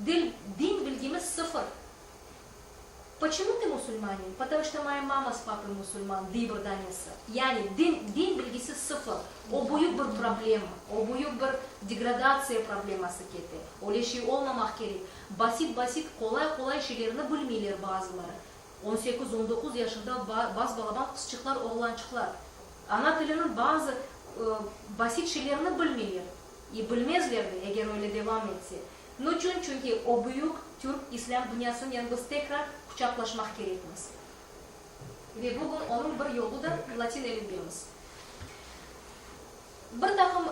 Dil, din bilgimiz sıfır. Poçemu tı musulmanin? Potomu çto moya mama s papoy musulman, dey bir danesi. Yani din, din bilgisi sıfır. O büyük bir problema, o büyük bir degradatsiya probleması kete. Öyle şey olmamaq kerek. Basit-basit, qolay-qolay şeylerni bilmeyler bazıları. On sekiz, on doquz yaşında bas-balaban qızçıqlar, oğlançıqlar. Ana tiliniñ bazı basit şeylerini bilmeyler. İ bilmezler de, eger öyle devam etse. Nuçün? Çünki o büyük türk, islâm dünyasınen biz tekrar quçaqlaşmaq kerekmiz. Ve bugün onıñ bir yolu da latin elifbemiz. Bir taqım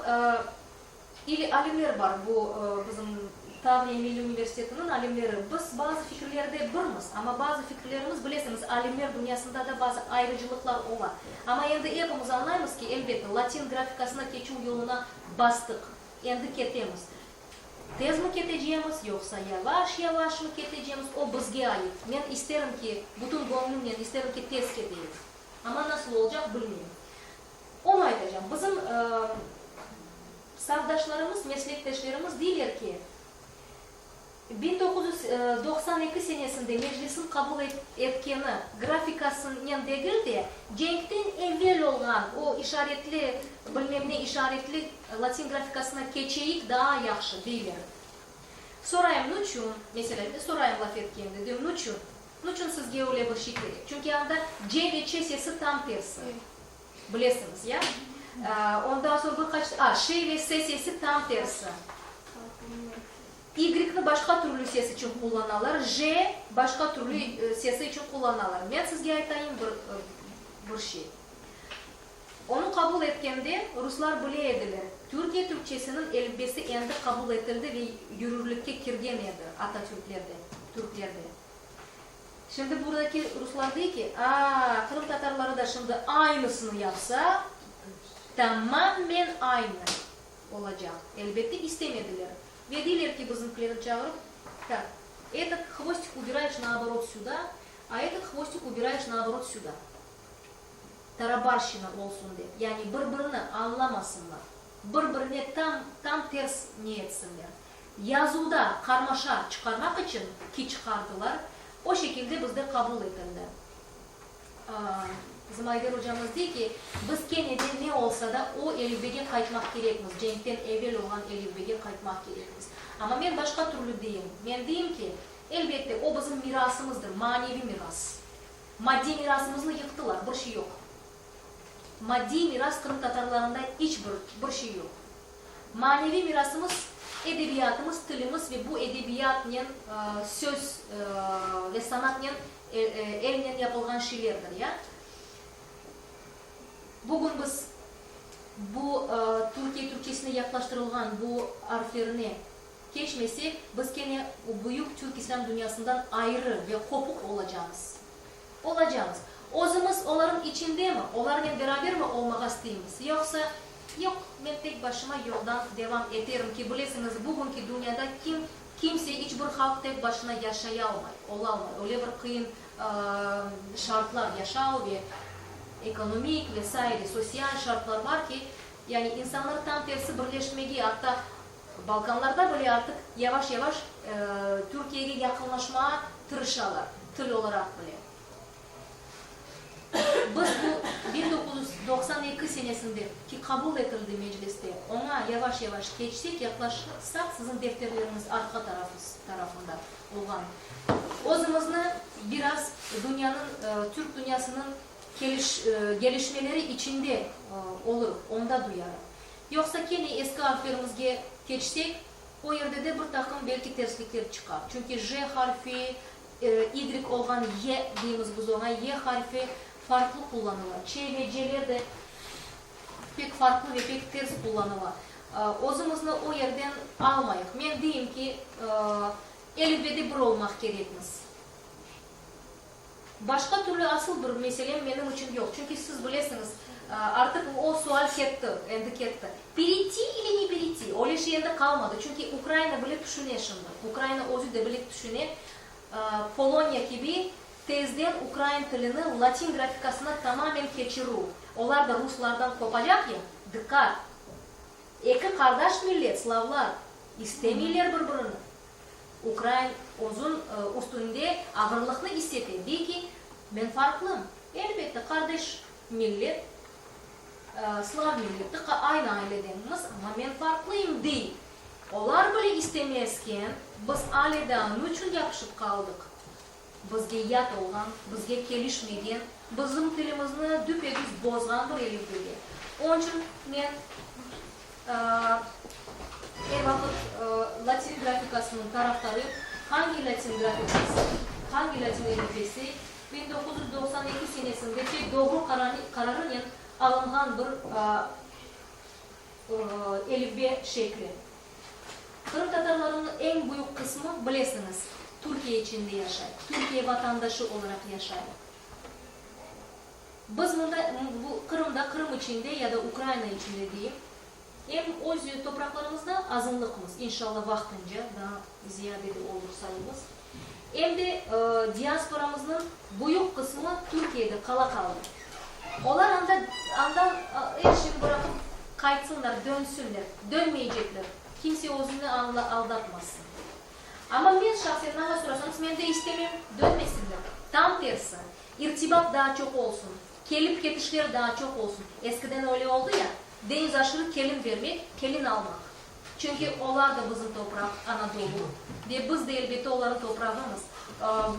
alimler bar, bu bizim Tavriya Milliy universitetiniñ alimleri. Biz bazı fikirlerde birmiz, amma bazı fikirlerimiz, bilesiñiz, alimler dünyasında da bazı ayrıcılıqlar ola. Amma endi epimiz añlaymız ki, elbette, latin grafikasına keçüv yoluna bastıq, endi ketemiz. Tezmi ketecemiz, yoqsa yavaş-yavaşmı ketecemiz, o bizge ait. Men isterim ki, bütün göñlümnen isterim ki, tez keteyik. Amma nasıl olacaq, bilmeyim. Onı aytacam, bizim safdaşlarımız, meslekdeşlerimiz deyler ki, 1992 senesinde Meclisniñ qabul etkeni grafikasınen degil de, cenkten evel olğan o işaretli, bilmem ne işaretli latin grafikasına keçeyik daa yahşı, deyler. Sorayım, nuçün? Meselâ, sorayım laf etkende, deyim, nuçün? Nuçün sizge öyle bir şey kerek? Çünki anda c ve ç sesi tam tersi. Bilesiñiz, ya? Ondan soñ bir qaç, a, ş ve s sesi tam tersi. Y-ni başqa türlü ses içün qullanalar, J başqa türlü sesi içün qullanalar. Men sizge aytayım bir bir şey. Onı qabul etkende ruslar bile ediler, Türkiye türkçesiniñ elifbesi endi qabul etildi ve yürürlikke kirgen edi Atatürklerde, türklerde. Şimdi buradaki ruslar dey ki, a, qırımtatarları da şimdi aynısını yapsa, tamamen aynı olacaq. Elbette istemediler. Ve deyler ki, bizimkilerni çağırıp, tak, etot hvostik ubirayeş naoborot süda, a etot hvostik ubirayeş naoborot süda. Tarabarşina olsun dep, yani bir-birini añlamasınlar, bir-birine tam, tam ters ne etsinler. Yazuvda qarmaşa çıqarmaq içün, ki çıqardılar, o şekilde bizde qabul etildi. Bizim Ayder ocamız dey ki, biz kene de ne olsa da o elifbege qaytmaq kerekmiz, cenkten evel olğan elifbege qaytmaq kerekmiz. Amma men başqa türlü deyim. Men deyim ki, elbette, o bizim mirasımızdır, maneviy miras. Maddiy mirasımıznı yıqtılar, bir şey yoq. Maddiy miras qırımtatarlarında iç bir bir şey yoq. Maneviy mirasımız, edebiyatımız, tilimiz ve bu edebiyatnen, söz ve sanatnen, elnen yapılğan şeylerdir, ya. Bugün biz bu Türkiye türkçesine yaqlaştırılğan bu arflerine keçmesek, biz kene o büyük türk-islâm dünyasından ayrı ve qopuq olacamız. Olacamız. Özümiz olarnıñ içindemi, olarnen berabermi olmağa isteymiz, yoqsa, yoq, men tek başıma yoldan devam eterim ki, bilesiñiz, bugünki dünyada kim, kimse, iç bir halq tek başına yaşayalmay, olalmay. Öyle bir qıyın şartlar, yaşav ve ekonomik ve saire, sosyal şartlar bar ki, yani insanlar tam tersi birleşmege, atta Balkanlarda bile artıq yavaş-yavaş Türkiyege yaqınlaşmağa tırışalar, til olaraq bile. Biz bu 1992 senesinde, ki qabul etildi Mecliste, oña yavaş-yavaş keçsek, yaqlaşsaq, siziñ defterleriñiz arqa tarafında olğan, özümizni biraz dünyanıñ, türk dünyasınıñ keliş, gelişmeleri içinde olurıq, onda duyarıq. Yoqsa kene eski arflerimizge keçsek, o yerde de bir taqım belki terslikler çıqar. Çünki J harfi, Y olğan Y deymiz biz oña, Y harfi farqlı qullanıla. Ç ve C'ler de pek farqlı ve pek ters qullanıla. Özümizni o yerden almayıq. Men deyim ki, elifbede bir olmaq kerekmiz. Başqa türlü asıl bir meselem menim içün yoq, çünki siz bilesiñiz, artıq o sual ketti, endi ketti. Pereyti ili ne pereyti, öyle şey endi qalmadı, çünki Ukraina bile tüşüne şimdi, Ukraina özü de bile tüşüne, Poloniya kibi tezden ukrain tilini latin grafikasına tamamen keçirüv, olar da ruslardan qopacaq ya, diqqat, eki qardaş millet, slavlar, istemeyler bir-birini. Ukrain özün üstünde ağırlıqnı is ete, dey ki, men farqlım. Elbette, qardeş millet, slav milleti, aynı ailedenmiz, amma men farqlıyım, dey. Olar bile istemezken, biz ale daa nıçün yapışıp qaldıq? Bizge yat olğan, bizge kelişmegen, bizim tilimizni düpedüz bozğan bir elifbege. Onıñ içün men. Er vaqıt latin grafikasınıñ tarafdarıyım. Hangi latin grafikası, hangi latin elifbesi 1992 senesinde pek doğru qararınen alınğan bir elifbe şekli. Qırımtatarlarınıñ eñ büyük qısmı, bilesiñiz, Türkiye içinde yaşay, Türkiye vatandaşı olaraq yaşay. Biz mında, bu Qırımda, Qırım içinde ya da Ukraina içinde deyim, em öz topraqlarımızda azınlıqmız, inşallah vaqtınca, daa ziyade de olur sayımız, em de diasporamıznıñ büyük qısmı Türkiyede qala qaldı. Olar anda, andan er şeyni bıraqıp qaytsınlar, dönsünler, dönmeycekler, kimse özüni aldatmasın. Amma men şahsen, maña sorasañız, men de istemem, dönmesinler, tam tersi. İrtibat daa çoq olsun, kelip-ketişler daa çoq olsun. Eskiden öyle oldı ya, deñiz aşırı kelin bermek, kelin almaq. Çünki olar da bizim topraq, Anadolu, ve biz de, elbette, olarnıñ toprağımız.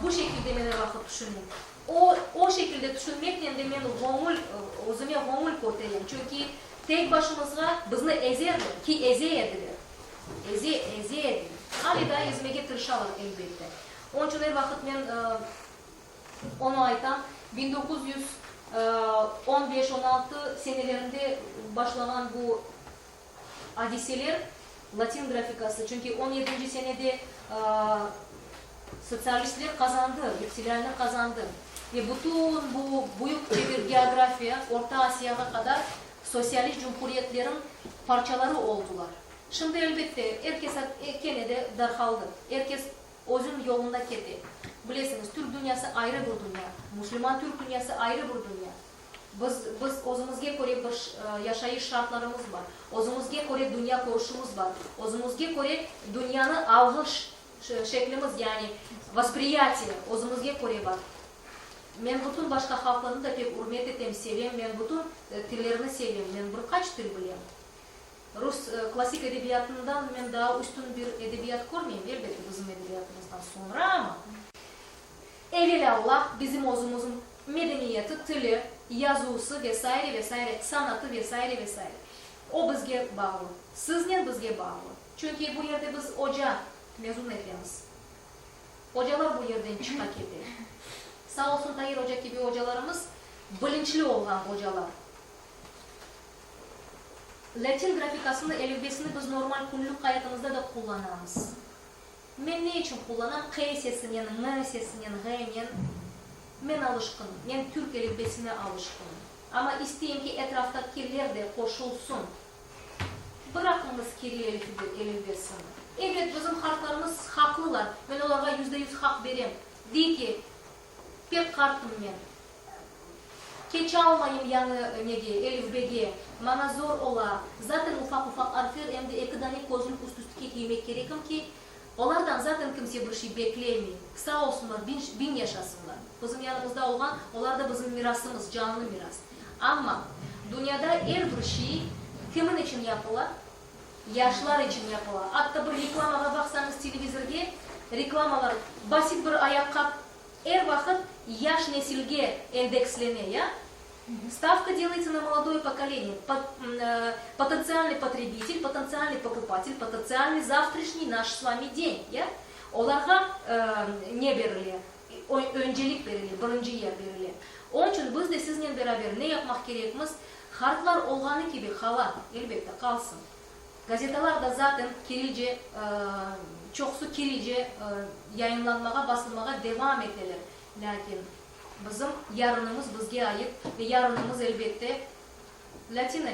Bu şekilde men er vaqıt tüşünem. O, o şekilde tüşünmeknen de men göñül, özüme göñül köterem. Çünki tek başımızğa bizni ezerler, ki eze ediler. Eze, eze ediler. Ale daa ezmege tırışalar, elbette. Onıñ içün er vaqıt men onı aytam, 1915, 16 senelerinde başlağan bu adiseler, latin grafikası, çünki on yedinci senede sotsialistler qazandı, ihtilâlni qazandı ve bütün bu büyük çevir geografiya, Orta Asiyağa qadar sosyalist cumhuriyetlerin parçaları oldular. Şimdi, elbette, er kes kene de darqaldı, er kes özün yolunda kete. Bilesiñiz, türk dünyası ayrı bir dünya, musulman türk dünyası ayrı bir dünya. Biz, biz özümizge köre bir yaşayış şartlarımız bar, özümizge köre dünya körüşimiz bar, özümizge köre dünyanı alğış şeklimiz, yani vospriyatiye, özümizge köre bar. Men bütün başqa halqlarnı da pek ürmet etem, sevem, men bütün tillerni sevem, men bir qaç til bilem. Rus klassik edebiyatından men daa üstün bir edebiyat körmeyim, elbette, bizim edebiyatımızdan soñra amma. Evelâ-Allah bizim özümizin medeniyeti, tili, yazusı ve saire, ve saire, sanatı ve saire, ve saire. O bizge bağlı. Siznen bizge bağlı. Çünki bu yerde biz oca mezun etemiz. Ocalar bu yerden çıqa kete. Sağ olsun Tair oca kibi ocalarımız, bilinçli olğan ocalar. Latin grafikasını, elifbesini biz normal künlük hayatımızda da qullanamız. Men ne içün qullanam Q sesinen, Ñ sesinen, Ğ-nen? Men alışqın, men türk elifbesine alışqın. Amma isteyim ki, etraftakiler de qoşulsun. Bıraqıñız kiril elifbesini. Ebet, bizim hartlarımız haqlılar, men olarğa %100 haq berem. Dey ki, pek qartım men. Keçalmayım yañı nege, elifbege, maña zor ola, zaten ufaq-ufaq arfler em de eki dane közlük üst-üstke kiymek kerekim ki, olardan zaten kimse bir şey beklemey, sağ olsunlar, biñ, biñ yaşasınlar. Bizim yanımızda olğan, olar da bizim mirasımız, canlı miras. Amma dünyada er bir şey kimin içün yapıla? Yaşlar içün yapıla. Atta bir reklamağa baqsañız televizorge, reklamalar, basit bir ayaqqap, Er vaqıt yaş nesilge endekslene, ya? Stavka delается na molodoye pokoleniye, potentsialnıy potrebitel, potentsialnıy pokupatel, potentsialnıy zavtrişniy naş s vami den, ya? Olarğa ne berile, öncelik berile, birinci yer berile. Onıñ içün biz de siznen beraber ne yapmaq kerekmiz? Harflar olğanı kibi qala, elbette, qalsın. Gazetalar da zaten kirilce, çoqusı kirilce yayınlanmağa, basılmağa devam eteler. Lâkin bizim yarınımız bizge ait ve yarınımız, elbette, latin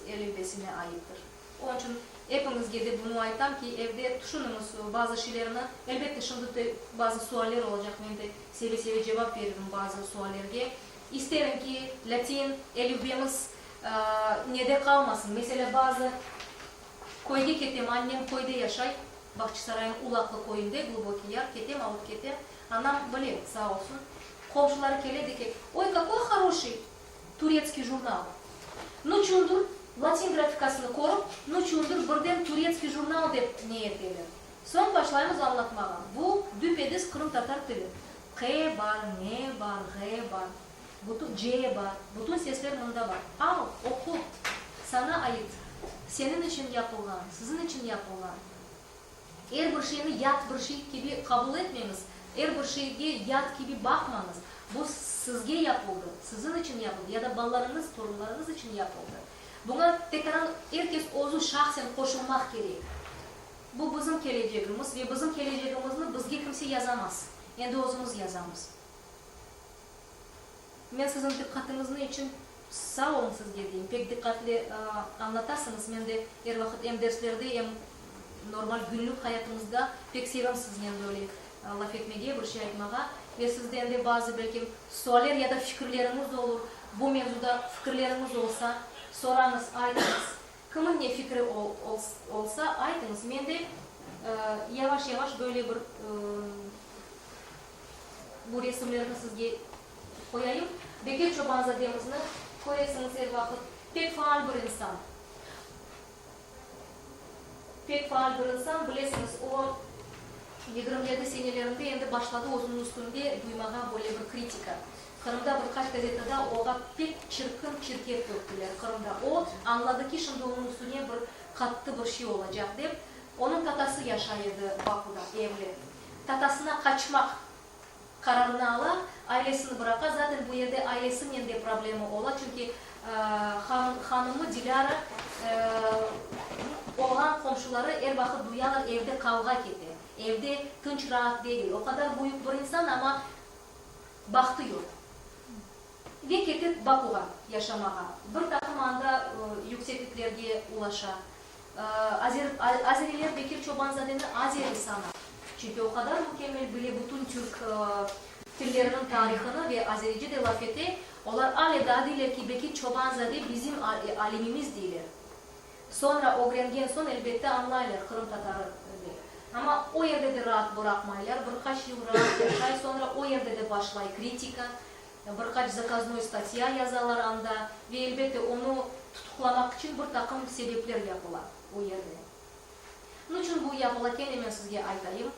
elifbesine aittir. Onıñ içün epiñizge de bunı aytam ki, evde tüşüniñiz bazı şeylerni. Elbette, şimdi de bazı sualler olacaq, men de seve-seve cevap veririm bazı suallerge. İsterim ki, latin elifbemiz Nede qalmasın, meselâ, bazı köyge ketem, annem köyde yaşay, Bağçasaraynıñ Ulaqlı köyünde, Glubokiy Yar, ketem, alıp ketem, anam bile, sağ olsun, qomşuları kele, dey ki, Oy, kakoy horoşiy turetskiy jurnal! Nuçundır, latin grafikasını körip, nuçundır birden turetskiy jurnal dep ne eteler. Soñ başlaymız añlatmağa, bu düpediz qırımtatar tili, Q bar, N bar, Ğ bar. Bütün C bar, bütün sesler mında bar. Al, oqu! Saña ait, seniñ içün yapılğan, siziñ içün yapılğan. Er bir şeyni yat bir şey kibi qabul etmeñiz, er bir şeyge yat kibi baqmañız. Bu sizge yapıldı, siziñ içün yapıldı ya da balalarıñız, torunlarıñız içün yapıldı. Buña tekaran er kes özü şahsen qoşulmaq kerek. Bu bizim kelecegimiz ve bizim kelecegimizni bizge kimse yazamaz, endi özümiz yazamız. Men siziñ diqqatıñıznı içün sağ oluñ sizge deyim. Pek diqqatli añlatasıñız. Men de er vaqıt em derslerde, em normal günlük hayatımızda pek sevem siznen böyle laf etmege, bir şey aytmağa. Ve sizden de bazı belkim sualler ya da fikirleriñiz olur. Bu mevzuda fikirleriñiz olsa, sorañız, aytıñız. Kimin ne fikri olsa, aytıñız. Men de yavaş-yavaş böyle bir. Bu resimlerni sizge qoyayım. Bekir Çobanzademizni köresiñiz er vaqıt. Pek faal bir insan. Pek faal bir insan. Bilesiñiz, o, 27 senelerinde endi başladı özüniñ üstünde duymağa böyle bir kritika. Qırımda bir qaç gazetada oğa pek çirkin çirkef töktüler Qırımda. O, añladı ki, şimdi onıñ üstüne bir qattı bir şey olacaq dep. Onıñ tatası yaşay edi Bakuda, evli. Tatasına qaçmaq qararını ala, ailesini bıraqa. Zaten bu yerde ailesinen de problema ola, çünki hanımı Dilâra olğan qomşuları er vaqıt duyalar, evde qavğa kete, evde tınç-raat degil. O qadar büyük bir insan, amma bahtı yoq. Ve kete Bakuğa yaşamağa. Bir taqım anda yüksekliklerge ulaşa. Azeriler Bekir Çoban-zadeni azeri sana, çünki o qadar mükemmel bile bütün türk tilleriniñ tarihını ve azerice de laf ete, olar ale daa deyler ki, Bekir Çoban-zade bizim alimimiz deyler. Soñra ögrengen soñ, elbette, añlaylar, qırımtatarı dep. Amma o yerde de raat bıraqmaylar, bir qaç yıl raat yaşay, soñra o yerde de başlay kritika, Bir qaç zakaznoy statya yazalar anda ve, elbette, onı tutuqlamaq içün bir taqım sebepler yapıla o yerde. Nuçün bu yapıla, kene men sizge aytayım.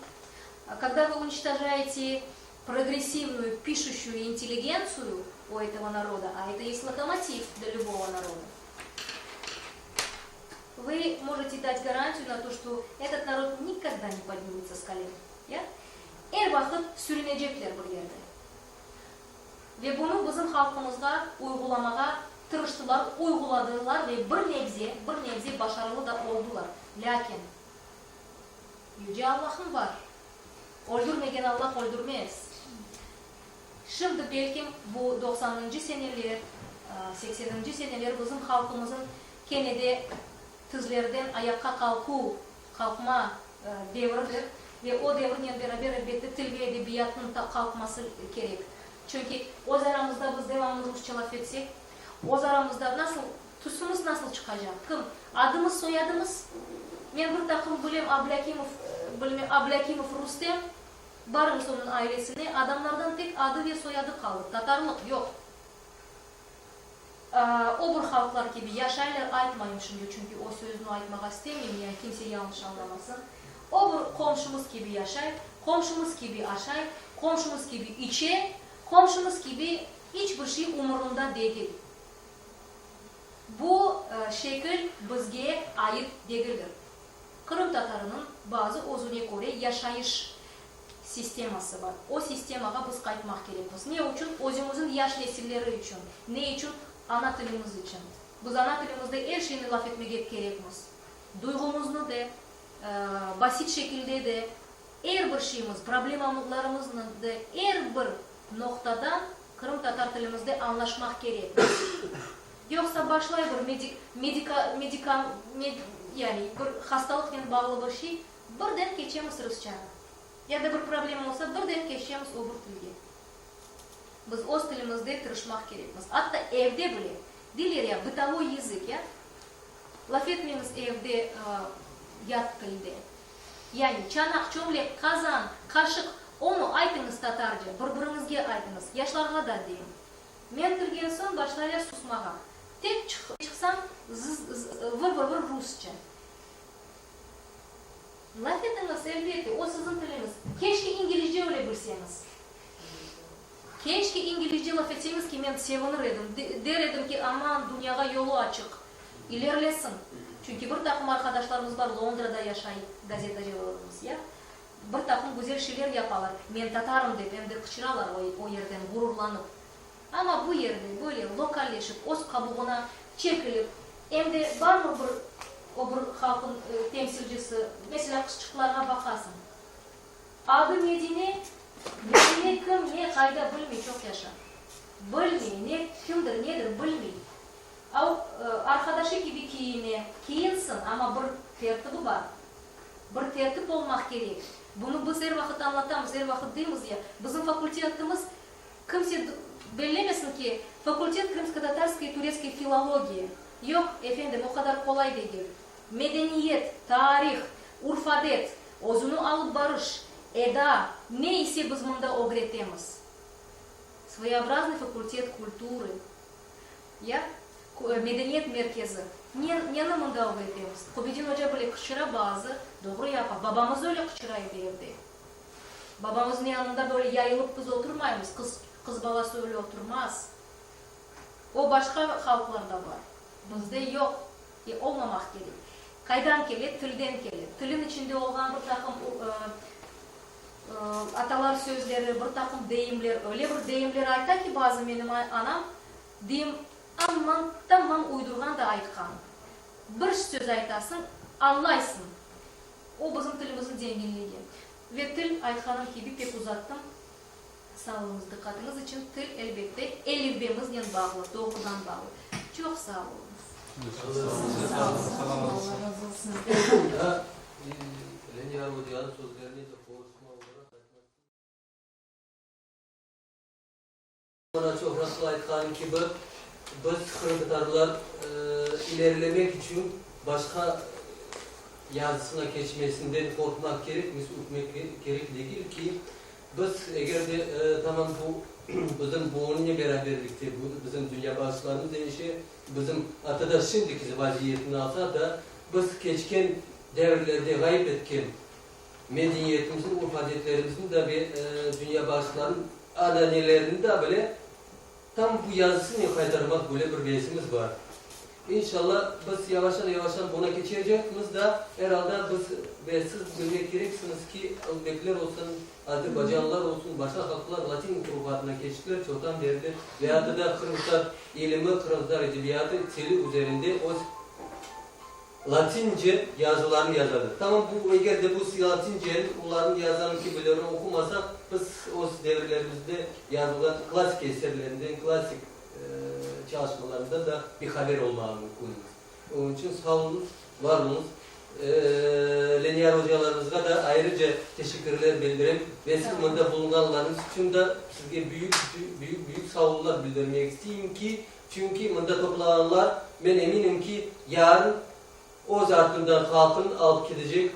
Kogda vı uniçtojaete progressivnuyu, pişuşçuyu intelligentsiyu u etogo naroda, a eto est lokomotiv dlâ lübogo naroda, vı možete dat garantiyu na to, çto etot narod nikogda ne podnimetsâ s kolen, ya? Er vaqıt sürünecekler bir yerde. Ve bunı bizim halqımızğa uyğulamağa tırıştılar, uyğuladılar ve bir nebze, bir nebze başarılı da oldular. Lâkin Yüce Allahım bar. Öldürmegen Allah öldürmez. Şimdi belkim bu doqsanıncı seneler, sekseninci seneler bizim halqımızın kene de tizlerden ayaqqa qalquv, qalqma devridir ve o devirnen beraber, elbette, til ve edebiyatnıñ ta qalqması kerek. Çünki öz aramızda biz devamlı rusça laf etsek, öz aramızda nasıl, tüsümiz nasıl çıqacaq? Kim? Adımız, soyadımız? Men bir taqım bilem, Ablâkimov, bilmem, Ablâkimov Rustem, barıñız onıñ ailesine, adamlardan tek adı ve soyadı qaldı, tatarlıq yoq. O bir halqlar kibi yaşaylar, aytmayım şimdi, çünki o sözni aytmağa istemeyim, yani kimse yañlış añlamasın. O bir qomşumız kibi yaşay, qomşumız kibi aşay, qomşumız kibi içe, qomşumız kibi iç bir şey umurunda degil. Bu şekil bizge ait degildir. Qırımtatarınıñ bazı özüne köre yaşayış sisteması bar. O sistemağa biz qaytmaq kerekmiz. Ne içün? Özümizin yaş nesilleri içün. Ne içün? Ana tilimiz içün. Biz ana tilimizde er şeyni laf etmege kerekmiz. Duyğumıznı de, basit şekilde de, er bir şeyimiz, problemamlarımıznı de er bir noqtadan qırımtatar tilimizde añlaşmaq kerekmiz. Yoqsa başlay bir medik, medika, medika, med, yani bir hastalıqnen bağlı bir şey, Birden keçemiz rusçağa. Ya da bir problema olsa, birden keçemiz o bir tilge. Biz öz tilimizde tırışmaq kerekmiz. Atta evde bile. Deyler ya, bıtovoy yazık, ya. Laf etmeñiz evde yat tilde. Yani, çanaq, çömlek, qazan, qaşıq, onı aytıñız tatarca, bir-biriñizge aytıñız. Yaşlarğa da deyim. Men kirgen soñ başlaylar susmağa. Tek çıqsam, zız-z, vır-vır-vır rusça. Laf etiñiz, elbette, o siziñ tiliñiz. Keşke inglizce öyle bilseñiz. Keşke inglizce laf etseñiz ki, men sevinir edim, der edim ki, aman, dünyağa yolu açıq, ilerlesin. Çünki bir taqım arqadaşlarımız bar, Londrada yaşay gazetacılarımız, ya, bir taqım güzel şeyler yapalar, men tatarım dep, em de qıçıralar o yerden ğururlanıp. Amma bu yerde böyle lokalleşip, öz qabuğına çekilip, em de barmı bir o bir halqın temsilcisi, meselâ, qızçıqlarğa baqasıñ, adı Medine, Medine kim, ne, qayda bilmey, çoq yaşa. Bilmey, ne, kimdir, nedir, bilmey. A o arqadaşı kibi kiyine, kiyinsin, amma bir tertibi bar. Bir tertip olmaq kerek. Bunı biz er vaqıt añlatamız, er vaqıt deymiz ya, bizim fakultetimiz Kimse bellemesin ki, fakultet krımskotatarskoy i turetskoy filologiya. Yoq, efendim, o qadar qolay degil. Medeniyet, tarih, urf-adet, özüni alıp barış, eda, ne ise biz mında ögretemiz. Svoeobraznıy fakultet kulturı, ya, medeniyet merkezi. Ne, neni mında ögretemiz? Qubidin oca bile qıçıra bazı, doğru yapa, babamız öyle qıçıra edi evde. Babamıznıñ yanında böyle yayılıp biz oturmaymız, qız, qız balası öyle oturmaz. O başqa halqlarda bar, bizde yoq ve olmamaq kerek. Qaydan kele? Tilden kele. Tilin içinde olğan bir taqım atalar sözleri, bir taqım deyimler, öyle bir deyimler ayta ki bazı menim anam, deyim, amman, tamam uydurğan da aytqan. Bir söz aytasıñ, añlaysıñ. O bizim tilimizniñ zenginligi. Ve til, aytqanım kibi, pek uzattım, sağ oluñız diqqatıñız içün, til, elbette, elifbemiznen bağlı, doğrudan bağlı. Çoq sağ oluñız. Sağ oluñız. Allah razı olsun sizden. Daa Leniyar ocanıñ sözlerine de qoşma olaraq aytmaq isteyim. Mına çoqraqlı aytqanım kibi, biz, qırımtatarlar, ilerilemek içün başqa yazısına keçmesinden qorqmaq kerekmiz, ürkmek kerek degil ki, biz eger de tamam bu bizim buñıñle beraberlikte bizim dünyabaqışlarımız deñişe, bizim atta da şimdiki vaziyetni alsaq da, biz keçken devirlerde ğayıp etken Medeniyetimizniñ, urf-adetlerimizniñ da ve dünyabaqışlarnıñ ananelerini da bile tam bu yazısınen qaytarmaq böyle bir vezimiz bar. İnşallah, biz yavaştan-yavaştan buna keçecekmiz da, er alda biz ve siz bilmek kereksiñiz ki, özbekler olsun, azerbaycanlılar olsun, başqa halqlar latin urufatına keçtiler çoqtan berli ve atta da qırımtatar ilimi, qırımtatar edebiyatı tili üzerinde öz Latince yazılarnı yazadı. Tamam, bu, eger de bu latinceni olarnıñ yazğanı kibileri oqumasaq, biz öz devirlerimizde yazılğan klassik eserlerinden, klassik çalışmalarından da bihaber olmağa mümkünmiz. Onıñ içün sağ oluñız, var oluñız. Leniyar ocalarımızğa da ayrıca teşekkürler bildirem ve siz mında bulunğanlarıñız içün da sizge büyük, büyük, büyük sağ olunlar bildirmek isteyim ki, Çünki mında toplağanlar, men eminim ki, yarın öz artından halqını alıp ketecek,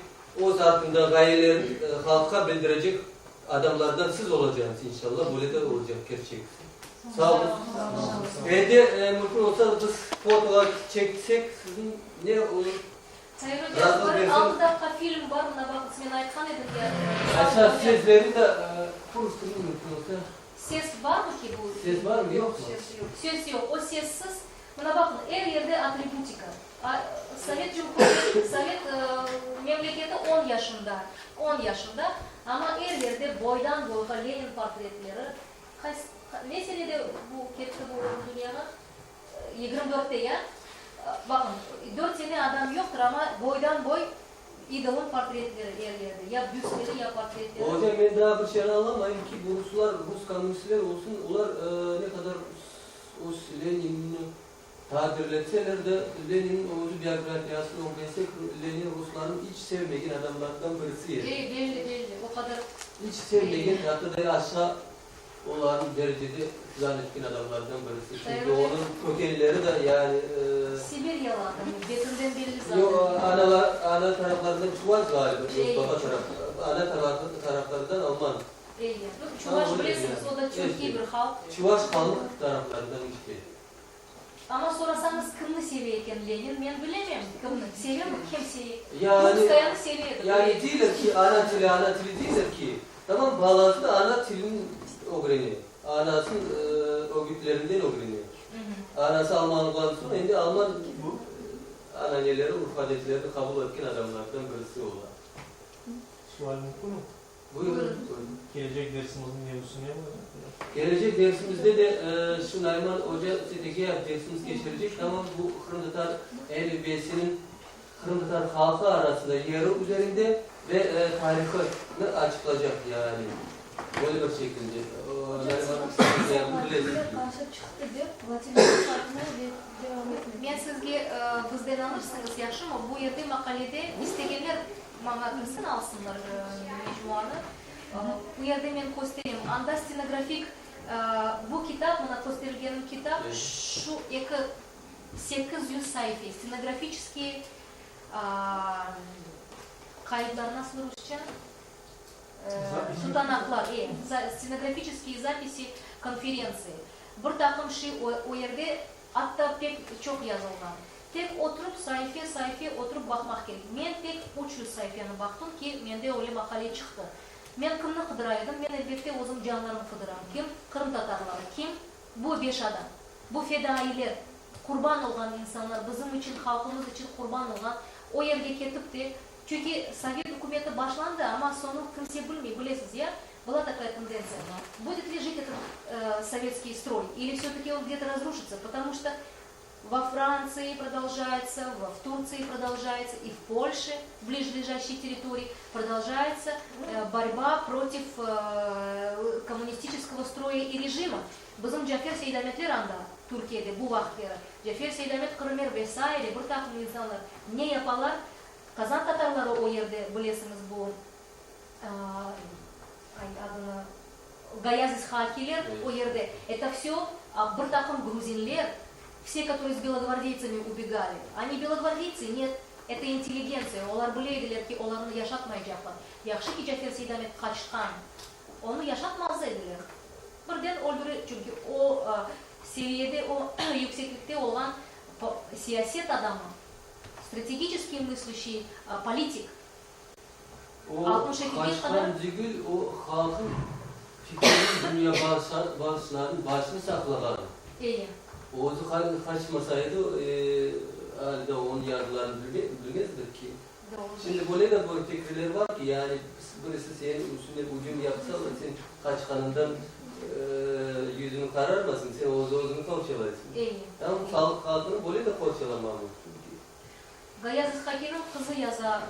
öz artından ğayelerini halqqa bildirecek adamlardan siz olacağıñız, inşallah, böyle de olacaq, kerçek. Sağ oluñız. Endi, mümkün olsa, biz fotoğa çeksek, siziñ ne olur? Hayır, ocam, Razılıq bir berseñiz. altı daqqa film bar, mına baqıñız, men aytqan edim ya, Ayşe, seslerini de quruştırıñ, mümkün olsa. Ses barmı ki bu? Ses barmı, yoqmı? Ses yoq. Ses yoq. O sessiz. Mına baqıñ, er yerde atributika. Sovet cumhuriyeti, sovet memleketi on yaşında, on yaşında, amma er yerde boydan boyğa Lenin portretleri. Qaysı, ne senede bu ketti bu dünyağa? 24-te ya? Baqıñ, dört sene adam yoqtır, amma boydan boy İdolın portretleri er yerde, ya büstleri, ya portretleri. Ocam, men daa bir şeyni añlamayım ki, bu ruslar, rus kommunistler olsun, olar ne qadar öz Leninni taqdirletseler de, Leninniñ özü biografiyasını ögrensek, Lenin ruslarnıñ iç sevmegen adamlarından birisi edi. E, belli, belli, o qadar. İç sevmegen, hatta da aşağı Olarnı derecede zan etken adamlardan birisi. Çünki onıñ kökenleri de yani. Sibiryalı adam, betinden belli zaten. Yoq, analar, ana taraflarından çuvaş ğaliba, yoq, baba taraf, ana taraflarından alman. Eyi, çuvaş bilesiñiz, o da türkiy bir halq. Çuvaş halq taraflarından işte. Amma sorasañız, kimni seve eken Lenin, men bilemem, kimni sevemi, kimseyi. Yani, Krupskayanı seve edi. Yani deyler ki, ana tili, ana tili deyler ki, tamam, balası da ana tilini ögrene, anasınıñ ögütlerinden ögrene. Anası alman olğan soñ, endi alman ananeleri, urf-adetlerini qabul etken adamlardan birisi ola. Sual mümkünmi? Buyurıñ, buyurıñ. Kelecek dersimizniñ mevzusı ne olacaq? Kelecek dersimizde de şu Nayman oca Setekeyev dersimiz keçirecek, tamam bu qırımtatar elifbesiniñ qırımtatar halqı arasında yeri üzerinde ve tarihını açıqlacaq, yani böyle bir şekilde. Nayman Setekeyev, bu bilesiz. Men sizge bizden alırsıñız, yahşımı? Bu yerde maqalede istegenler Maña kirsin alsınlar mecmuanı. Bu yerde men kösterem. Anda stenografik bu kitap, mına kösterilgenim kitap, şu eki, 800 saife, stenografiçeskiy qaydlar nasıl rusça? Tutanaqlar, e, stenografiçeskiye zapisi konferentsiyi. Bir taqım şey o yerde atta pek çoq yazılğan. Tek oturıp saife saife oturıp baqmaq kerek. Men tek 300 saifeni baqtım ki, mende öyle maqale çıqtı. Men kimni qıdıra edim? Men elbette özüm canlarım qıdıram. Kim? Qırımtatarları. Kim? Bu beş adam. Bu fedailer, qurban olğan insanlar, bizim içün, halqımız içün qurban olğan. O yerge ketip de, çünki sovet ükümeti başlandı, amma soñu kimse bilmey, bilesiz ya, была такая тенденция. Будет ли жить этот советский строй или все-таки он где-то разрушится, потому что во Франции продолжается, в Турции продолжается и в Польше, ближайшей территории, продолжается борьба против коммунистического строя и режима. Bizim Cafer Seydametler anda, Türkiyede, bu vaqıtları. Cafer Seydamet Qırımer ve saire bir taqım insanlar ne yapalar? Qazan tatarları o yerde, bilesiñiz, bu, ay, adını, Gayaz İshakiler o yerde. Это все bir taqım gruzinler, все, которые с белогвардейцами убегали. Они белогвардейцы? Нет. Это интеллигенция. Olar bile ediler ki, olarnı yaşatmaycaqlar. Yahşı ki, Cafer Seydamet qaçqan. Onı yaşatmaz ediler. Birden öldüre, çünki o seviyede, o yükseklikte olğan siyaset adamı, стратегически мыслящий politik. O 62-ge qaçqan qadar degil, o halqın fikrini, dünya baqışlarınıñ başını saqlağan. Eyi. Özü qaçmasaydı, alda onıñ yardılarını bilmezdik ki. Doğru. Şimdi böyle de bir fikirler var ki, yani birisi senin üstüne ücüm yapsa da sen qaçqanından yüzüni qararmasın, sen öz özüni qorçalaysıñ. Eyi. Ama halq halqını böyle de qorçalamalı mümkün. Gayaz İshakiniñ qızı yaza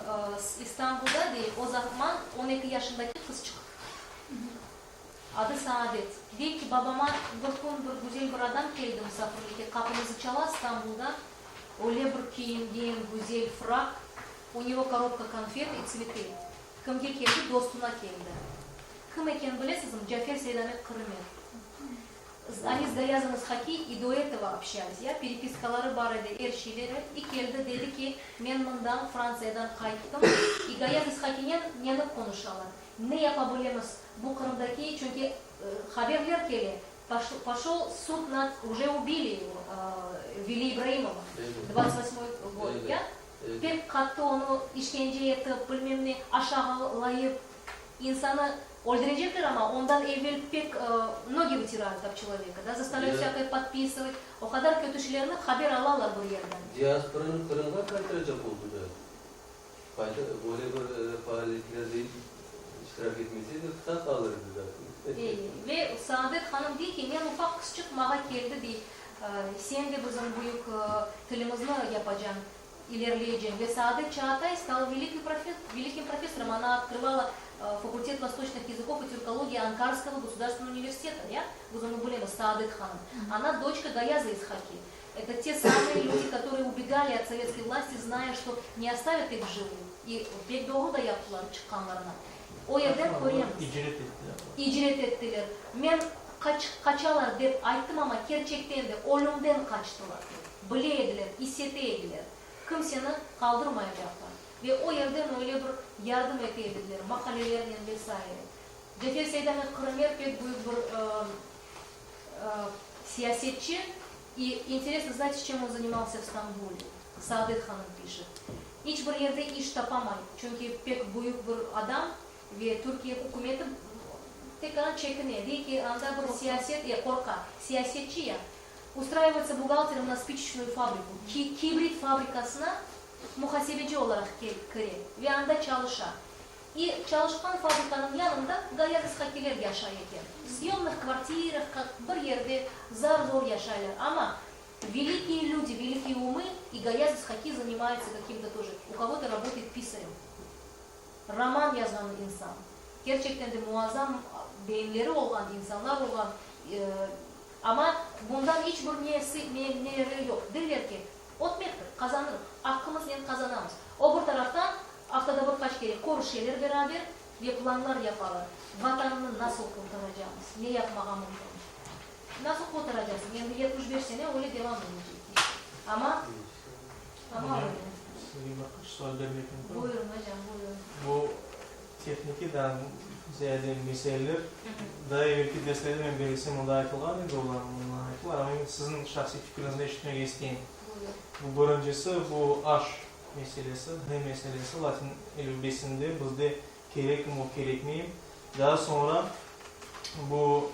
İstanbulda, dey, o zaman 12 yaşındaki qızçıq. Adı Saadet. Dey ki, babama bir kün bir güzel bir adam keldi musafirlikke, qapımızı çala İstanbulda, öyle bir kiyingen, güzel frak, у него коробка конфет и цветы. Kimge keldi? Dostuna keldi. Kim eken bilesizmi? Cafer Seydamet Qırımer. Они с Гаязом Исхаки и до этого общались. Ya переписка ları bar edi, er şeyleri. И keldi, dedi ki, men mından Frantsiyadan qayttım. И Gayaz İshakinen neni qonuşalar? Ne yapa bilemiz bu Qırımdaki, çünki haberler kele. Пошел суд над, уже убили его, Veli İbraimova, 28 год, ya? Pek qattı onı işkence etip, bilmem ne, aşağılayıp, insanı öldürecekler ama ondan evel pek ноги вытирают об человека, да, заставляют всякое подписывать. O qadar kötü şeylerni haber alalar bir yerden. Diasporanı Qırımğa qaytaracaq oldı da. Qayta böyle bir faaliyetlerde iştirak etmeseydi, qısa qalır edi zaten. Ve Saadet hanım dey ki, men ufaq qızçıq maña keldi dey, sen de bizim büyük tilimizni yapacañ, ilerleyeceñ. Ve Saadet Çağatay стала великий великим профессором. Она открывала факультет восточных языков и тюркологии Анкарского государственного университета. Ya? Biz onı bilemiz, Saadet hanım. Она дочка Гаяза Исхаки. Это те самые люди, которые убегали от советской власти, зная, что не оставят их в живых. И pek doğru da yaptılar çıqqanlarına. O yerden köremiz. İcret ettiler. İcret ettiler. Men qaçalar dep ayttım, ama kerçekten de ölümden qaçtılar. Bile ediler, is ete ediler. Kimseni qaldırmayacaqlar. Ve o yerden öyle bir yardım ete ediler, maqalelernen ve saire. Cafer Seydamet Qırımer pek büyük bir siyasetçi. И интересно, знаете, чем он занимался в Стамбуле? Saadet hanım пишет. İç bir yerde iş tapamay. Çünki pek büyük bir adam ve Türkiye ükümeti tekrar çekine. Dey ki, anda bir siyaset, qorqa, siyasetçi ya. Устраивается бухгалтером на спичечную фабрику. Kibrit fabrikasına muhasebeci olaraq kire ve anda çalışa. И çalışqan fabrikanıñ yanında Gayaz İshakiler yaşay eken. Съемных квартирах, bir yerde zar-zor yaşaylar. Ama великие люди, великие умы, и Гаяз Исхаки занимается каким-то тоже, у кого-то работает писарем. Roman yazğan insan. Kerçekten de muazzam beyinleri olğan insanlar olğan, ama bundan iç bir nesi, neleri yoq. Deyler ki, ötmektir, qazanırıq, aqqımıznen qazanamız. O bir taraftan aftada bir qaç kere körüşeler beraber ve planlar yapalar. Vatanını nasıl qurtaracaqmız, ne yapmağa mümkün. Nasıl qurtaracaqsıñ? Endi 75 sene öyle devam edecek. Ama öyle. Sizge bir qaç sual bermek mümkün? Buyurın, hocam, buyurın. Bu tehnikiden ziyade meseleler daa evelki derslerde men bilsem onda aytılğan edi, olar bundan ayttılar, ama men siziñ şahsiy fikriñizni eşitmege isteyim. Buyurın. Bu birincisi, bu aş meselesi, H meselesi latin elifbesinde bizde kerekmi, o kerekmeymi. Daa soñra bu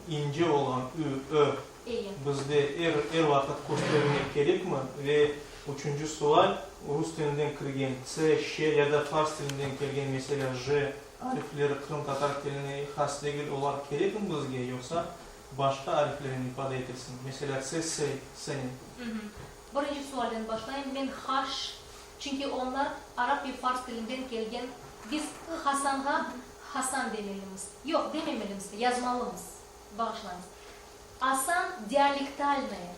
ince olğan ü, ö. Bizde er er vaqıt kösterilmek kerekmi? Ve üçünci sual, rus tilinden kirgen ts, ş ya da fars tilinden kelgen, meselâ, j arifleri qırımtatar tiline has degil, olar kerekmi bizge, yoqsa başqa ariflernen ifade etilsin, meselâ, ts, s, s-nen? Birinci sualden başlayım. Men haş, çünki onlar arap ve fars tilinden kelgen, biz Hasanğa Hasan demelimiz, yoq, dememelimiz, yazmalımız, bağışlañız. Asan dialektalnoye.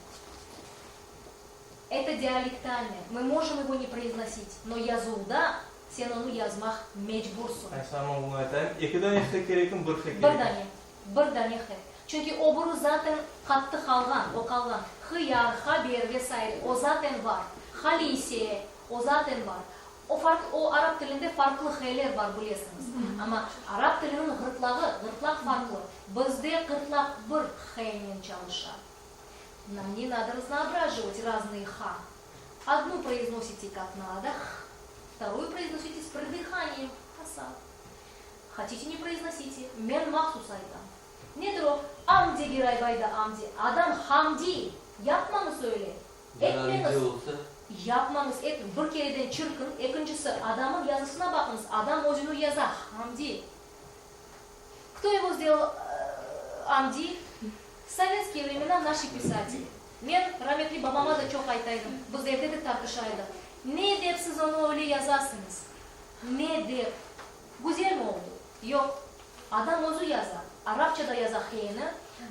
Это dialektalnoye. Мы можем его не произносить, но yazuvda sen onı yazmaq mecbursıñ. Aysa, amma bunı aytayım, eki dane h kerekmi, bir h kerekmi? Bir dane. Bir dane h. Çünki o biri zaten qattı qalğan, o qalğan. Hıyar, haber ve saire, o zaten bar. Halise, o zaten bar. O farq, o arap tilinde farqlı h-ler bar, bilesiñiz. Amma arap tiliniñ ğırtlağı, ğırtlaq farqlı. Bizde ğırtlaq bir h-nen çalışa. Нам не надо разноображивать разные х. Одну произносите как надо, х, вторую произносите с придыханием, Хасан. Хотите, не произносите. Men mahsus aytam. Nedir o? Amdi Giraybayda Amdi. Adam Hamdi. Yapmañız öyle. Yararlıca Etmeñiz. olsa. Yapmañız, et, bir kereden çirkin. Ekincisi, adamın yazısına baqıñız. Adam özüni yaza. Hamdi. Кто его сделал Амди? В советские времена наши писатели. Men rametli babama da çoq ayta edim, biz evde de tartışa edik. Ne dep siz onı öyle yazasıñız? Ne dep? Güzelmi oldı? Yoq. Adam özü yaza. Arapça da yaza h-ni,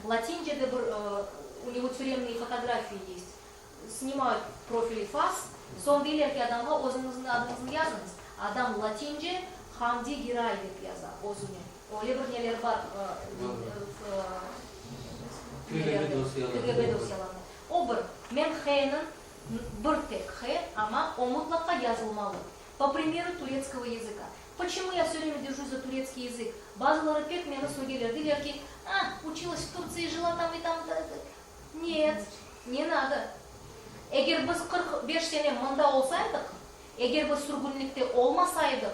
latince de bir у него тюремные фотографии есть. Снимают профили фас, soñ deyler ki adamğa özüñizniñ adıñıznı yazıñız. Adam latince Hamdi Giray dep yaza özüne. Öyle bir neler bar KGB dosyalarında. KGB dosyalarında. O bir. Men h-niñ bir tek h, amma o mutlaqa yazılmalı. По примеру турецкого языка. Почему я все время держусь за турецкий язык? Bazıları pek meni sögeler, deyler ki, а, училась в Турции, жила там и там. Нет, не надо. Eger biz 45 sene mında olsaydıq, eger biz sürgünlikte olmasaydıq,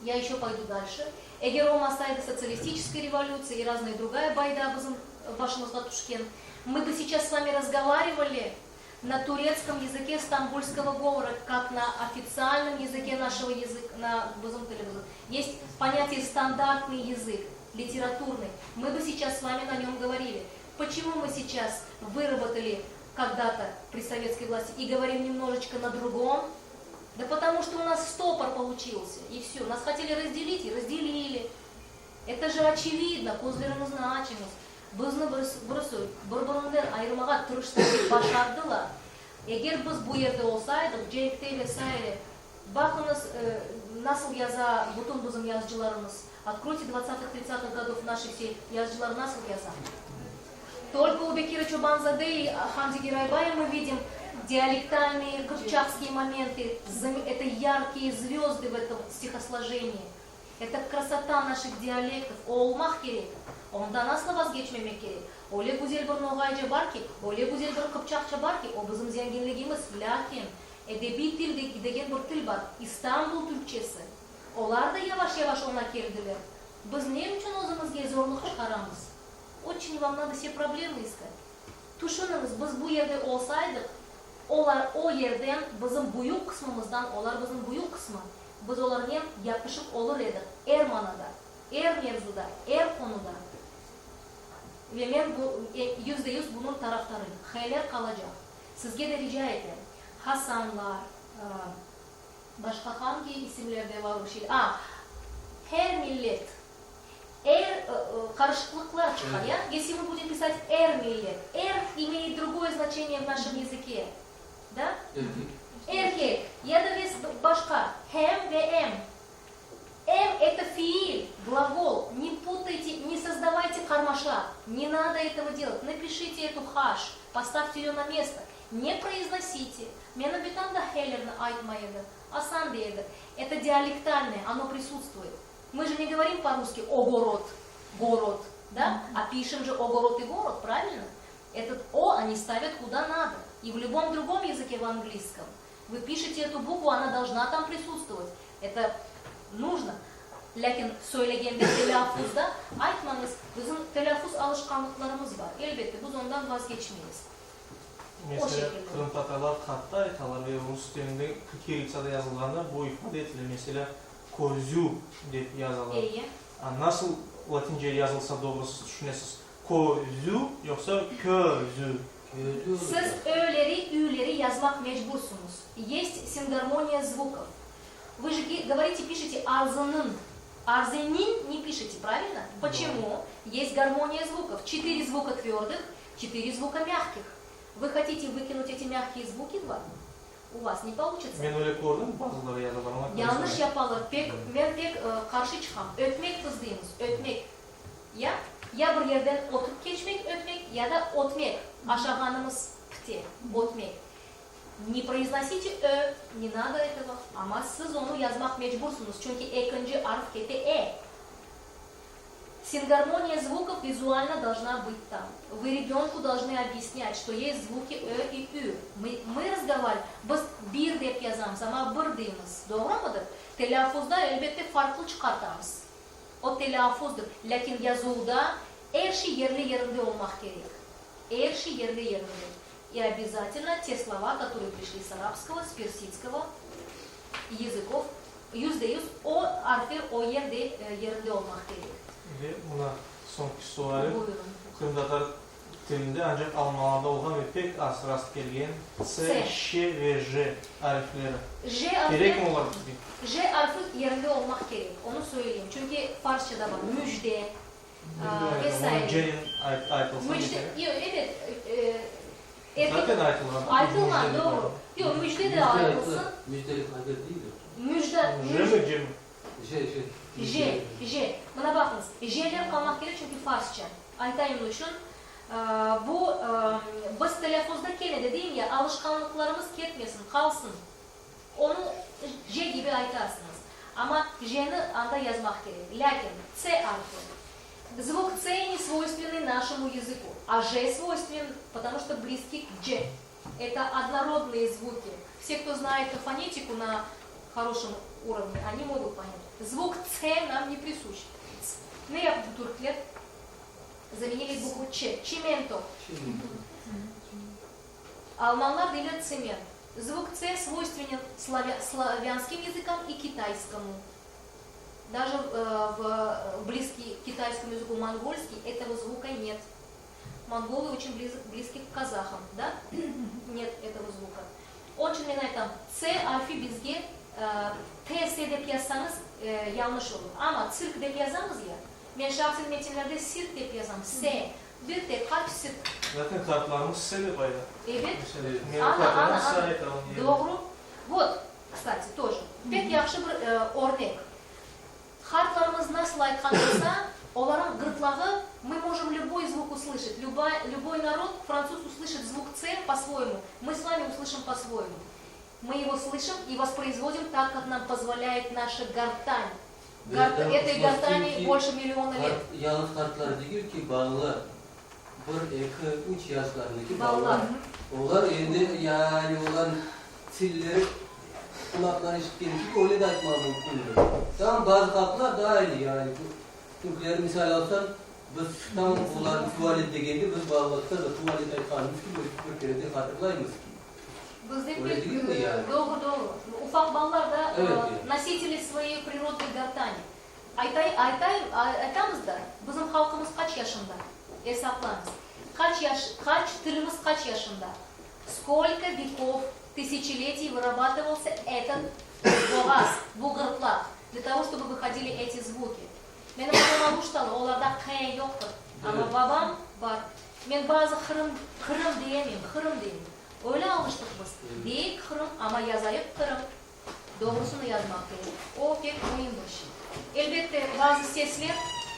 я еще пойду дальше, eger olmasaydı социалистическая революция и разная другая bayda bizim başımızğa tüşken, мы бы сейчас с вами разговаривали на турецком языке стамбульского говора, как на официальном языке нашего языка, на bizim tilimizde. Есть понятие стандартный язык, литературный. Мы бы сейчас с вами на нем говорили. Почему мы сейчас выработали когда-то при советской власти и говорим немножечко на другом? Да потому что у нас стопор получился, и все. Нас хотели разделить, и разделили. Это же очевидно, közlerimizni açıñız. Bizni birisi bir-birinden ayırmağa tırıştı, başardılar. Eger biz bu yerde olsaydıq, cenkte ve saire, baqıñız, nasıl yaza bütün bizim yazıcılarımız. Откройте 20-30-х годов наши все yazıcılar nasıl yaza. Только у Бекира Чобан-заде и Хамди Герайбая мы видим диалектальные кыпчакские моменты, это яркие звезды в этом стихосложении. Это красота наших диалектов. Olmaq kerek. Ondan asla vazgeçmemek kerek. Öyle güzel bir noğayca bar ki, öyle güzel bir qıpçaqça bar ki, o bizim zenginligimiz. Lâkin edebiy til degen bir til bar. İstanbul türkçesi. Olar da yavaş-yavaş oña keldiler. Biz ne içün özümizge zorluq çıqaramız? Очень вам надо все проблемы искать. Tüşüniñiz, biz bu yerde olsaydıq, olar o yerden bizim büyük qısmımızdan, olar bizim büyük qısmı, biz olarnen yapışıp olur edik er manada, er mevzuda, er qonuda. Ve men bu 100% bunıñ tarafdarıyım. H-ler qalacaq. Sizge de rica etem, Hasanlar, başqa hangi isimlerde var o şey? A, her millet, er qarışıqlıqlar çıqa, ya? Если мы будем писать er millet, er имеет другое значение в нашем языке, да? Erkek. Ya da biz başqa, hem ve em. Em – это fiil, глагол. Не путайте, не создавайте qarmaşa. Не надо этого делать. Напишите эту haş, поставьте ее на место. Не произносите. Menim bitam da h-lerni aytmay edi. Asan dey edi. Это диалектальное, оно присутствует. Мы же не говорим по-русски «огород», «город», да? А пишем же «огород» и «город», правильно? Этот «о» они ставят куда надо. И в любом другом языке, в английском. Вы пишете эту букву, она должна там присутствовать. Это нужно. Lâkin söylegende telâffuzda aytmañız, bizim telâffuz alışqanlıqlarımız bar, elbette, biz ondan vazgeçmeyiz. O Meselâ, şekilde. qırımtatarlar qattı aytalar ve rus tilinde kikiritsada yazılğanda bu ifade etile, meselâ, közü dep yazalar. Eyi. A nasıl latince yazılsa doğru siz tüşünesiz, közü yoqsa közü? Közü Siz olacaq. öleri, üleri yazmaq mecbursıñız. Yest singarmoniya zvukov. Vı же govorite, pişete arzınıñ, arzıniñ ne pişete, pravilno? Počemu? Есть гармония звуков. Четыре звука твердых, четыре звука мягких. Вы хотите выкинуть эти мягкие звуки два? У вас не получится. Men öyle kördim, bazıları yazalar, oña köre Yanlış soraym. yapalar, pek, men pek qarşı çıqam. Ötmek biz deymiz, ötmek. Ya, ya bir yerden ötip keçmek, ötmek, ya da ötmek, aşağanımız pite, ötmek. Ne произносите ö, ne nado этого, amma siz onı yazmaq mecbursıñız, çünki ekinci arf kete e. Singarmoniya zvukov vizualno должна быть там. Вы ребенку должны объяснять, что есть звуки ö и ü. Мы, мы razgovarivali, biz bir dep yazamız, amma bir deymiz, doğrumıdır? Telâffuzda, elbette, farqlı çıqartamız. O telâffuzdır. Lâkin yazuvda er şey yerli-yerinde olmaq kerek. Er şey yerli-yerinde. И обязательно те слова, которые пришли с арабского, с персидского языков, 100% o arfler o yerde yerinde olmaq kerek. Ve mına soñki sualim. Buyurın. Qırımtatar tilinde ancaq almalarda olğan ve pek az rast kelgen S, S. Ş ve J arifleri. J arfi, Kerekmi olar bizge? J arfi yerinde olmaq kerek, onı söyleyeyim. Çünki farsçada bar müjde, vesaire. Onıñ C'nen aytılsa Müjde, yeter. yoq, evet, erkek Zaten aytılğan. Aytılğan, Müjde dep doğru. aytılğan. Yoq, müjde de Müjde aytılsın. aytılır. Müjdelik haber değildir. Müjde, J mi, C mi? J, J. J, J. Mına baqıñız, J'ler qalmaq kerek, çünki farsça. Aytayım içün, bu, biz telâffuzda kene de deyim ya, alışqanlıqlarımız ketmesin, qalsın. Onı J kibi aytarsıñız. Amma J'ni anda yazmaq kerek. Lâkin C arfı. Zvuk C не свойственный нашему языку, а Ж свойствен, потому что близкий к Дж. Это однородные звуки. Все, кто знает фонетику на хорошем уровне, они могут понять. Звук С нам не присущ. Ц. Ne yaptı türkler? Заменили букву Ч. Çimento. Almanlar deyler Zement. Звук С свойственен славянским языкам и китайскому. Даже в близкий к китайскому языку монгольский этого звука нет. Монголы очень близки к казахам, да? Нет этого звука. Onıñ içün men aytam, C arfi bizge T, S dep yazsañız yañlış olur. Amma tsirk dep yazamız ya, men şahsen metinlerde sirk dep yazam, S, bir tek harf sirk. Zaten qartlarımız S dep ayta. Evet. Mesela, menim Ana, qartlarım ana, S ana. ayta, onıñ yerine. Doğru. Vot, kstati, тоже. Pek yahşı bir örnek. Qartlarımız nasıl aytqan olsa, olarnıñ gırtlağı, мы можем любой звук услышать, любая, любой народ, француз услышит звук С по-своему, мы с вами услышим по-своему. Мы его слышим и воспроизводим так, как нам позволяет наша гортань. Этой гортани больше миллиона лет. Yalıñız qartlar degil ki, balalar bir, eki, üç yaşlarındaki balalar. Olar endi yani olar tilleri qulaqları eşitkeni kibi öyle de aytmağa mümkündir. Tamam bazı halqlar daa iyi yani türkler misal alsañ biz tam olar tuvalet degende biz balalıqta da tuvalet aytqanımız kibi bir kere de hatırlaymız ki. Bizde Öyle pek değil mi yani? doğru, doğru. Ufaq balalar da Evet, evet. носители своей природной гортани. Aytay, aytay, aytamız da, bizim halqımız qaç yaşında? Esaplañız. Qaç yaş, qaç tilimiz qaç yaşında? Сколько веков, тысячелетий вырабатывался этот boğaz, bu gırtlaq, для того, чтобы выходили эти звуки. Menim babam Aluştalı, olarda Q yoqtır. Amma Evet. babam bar. Men bazı Qırım, Qırım diyemeyim, Qırım deyim. Öyle alıştıq biz. Evet. Deyik Qırım, amma yazayıq Qırım. Doğrusını yazmaq kerek. O pek müim bir şey. Elbette, bazı sesler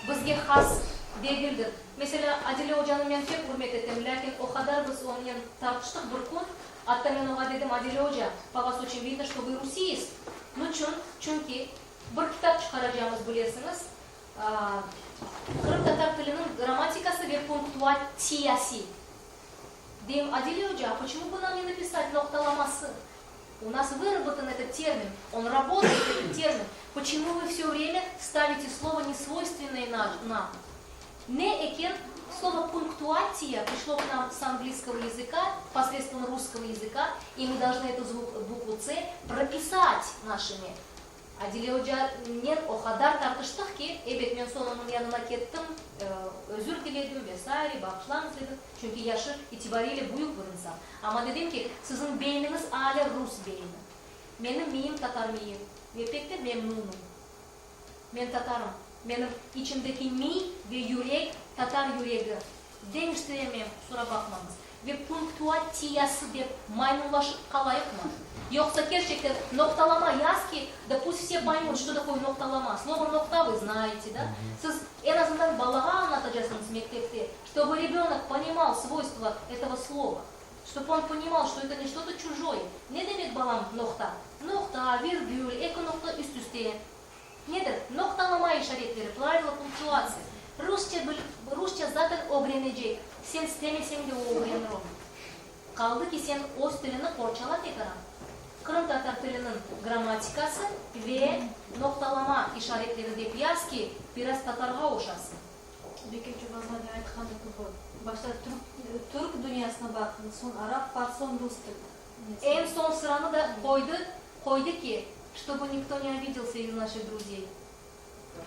bizge has degildir. Meselâ, Adile ocanı men pek ürmet etem, lâkin o qadar biz onen tartıştıq bir kün, atta men oña dedim, Adile oca, по вас очень видно, что вы русист. Niçün? Çünki bir kitap çıqaracağımız, bilesiñiz, qırımtatar tiliniñ grammatikası ve punktuatsiyası. Deyim, Adile oca, a почему бы нам не написать noqtalaması? U nas выработан этот термин, он работает, этот термин. Почему вы все время ставите слово, несвойственное нам? Ne eken, слово пунктуация пришло к нам с английского языка, посредством русского языка, и мы должны эту звук, букву С прописать нашими. Adile ocanen o qadar tartıştıq ki, ebet, men soñ onıñ yanına kettim, özür diledim ve saire, bağışlañız dedim, çünki yaşı itibariyle büyük bir insan. Amma dedim ki, siziñ beyniñiz alâ rus beyni. Menim miyim tatar miyi ve pek de memnunım. Men tatarım. Menim içimdeki miy ve yürek tatar yüregi. Deñiştiremem, qusura baqmañız. Ve punktuatiyası dep maymunlaşıp qalayıqmı? Yoqsa kerçekten noqtalama yaz ki, da pust vse poymut, çto takoye noqtalama. Slovo noqta vı znaete, da? Siz eñ azından balağa añlatacasıñız mektepte, çtoby rebönok ponimal svoystva etogo slova. Çtob on ponimal, çto eto ne çto-to çujoye. Ne demek, balam, noqta? Noqta, virgül, eki noqta üst üste. Nedir? Noqtalama işaretleri, pravila punktuatsiya. Rusça bilip, rusça zaten ögrenecek. Sen istemeseñ de o ögrenir onı. Qaldı ki, sen öz tilini qorçala tekaran. Qırımtatar tiliniñ grammatikası ve noqtalama işaretleri dep yaz ki, biraz tatarğa oşasın. Bekir Çobanzade aytqanı kibi, başta türk, türk dünyasına baqıñ, soñ arap, fars, soñ rus tili. Eñ soñ sıranı da qoydı, qoydı ki, çtoby nikto ne obidelsâ iz naših druzey.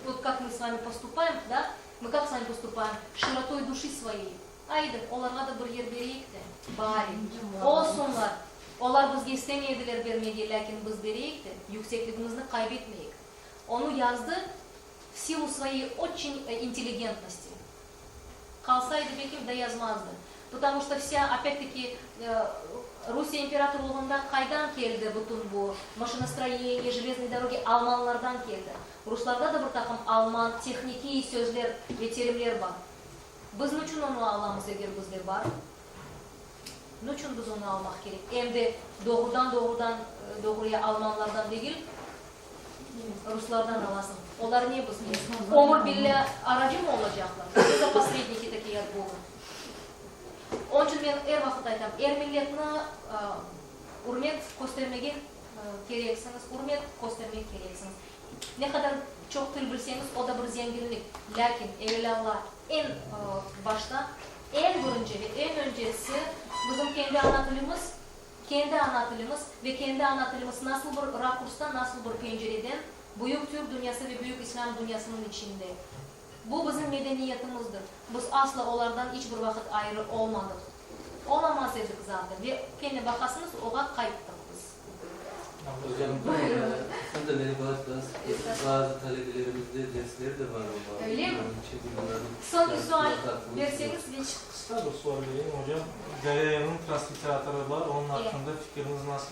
Vot kak mı s vami postupayem, da, mı kak s vami postupayem, şirotoy duşi svoyey. Aydı, olarğa da bir yer bereyik de, bari. Olsunlar, olar bizge istemey ediler bermege, lâkin biz bereyik de, yüksekligimizni qayb etmeyik. Onı yazdı v silu svoyey oçün intelligentnosti. Qalsaydı belkim da yazmazdı. Potomu çto vsâ, opât-taki, Rusiye imperatorlığında qaydan keldi bütün bu maşinostroyeniye, jeleznoy dorogi almanlardan keldi. Ruslarda da bir taqım alman tehnikiy sözler ve terimler bar. Biz niçün onı alamız, eger bizde bar? Niçün biz onı almaq kerek? Em de doğrudan-doğrudan doğruya almanlardan degil, Ruslardan alasıñ. Olar ne bizge? Ömür billâ aracı mı olacaqlar? Çto za posredniki takiye ot Boga? Onıñ içün men er vaqıt aytam, er milletni ürmet köstermege kereksiñiz, ürmet köstermek kereksiñiz. Ne qadar çoq til bilseñiz, o da bir zenginlik. Lâkin, evelâ-Alla, eñ başta, eñ birinci ve eñ öncesi bizim kendi ana tilimiz, Kendi ana tilimiz ve kendi ana tilimiz nasıl bir rakursta, nasıl bir pencereden büyük türk dünyası ve büyük islâm dünyasınıñ içinde. Bu bizim medeniyetimizdir. Biz asla olardan iç bir vaqıt ayrı olmadıq. Olamaz edik zaten ve kene baqasıñız, oğa qayttıq biz. Hocam, sen de meni bağışlañız, bazı talebelerimizde dersler de bar olmalı. Öyle mi? Soñki sual berseñiz ve. Qısqa bir sual bereyim, ocam. Gorâyevniñ transliteratorı bar, onıñ aqqında fikiriñiz nasıl?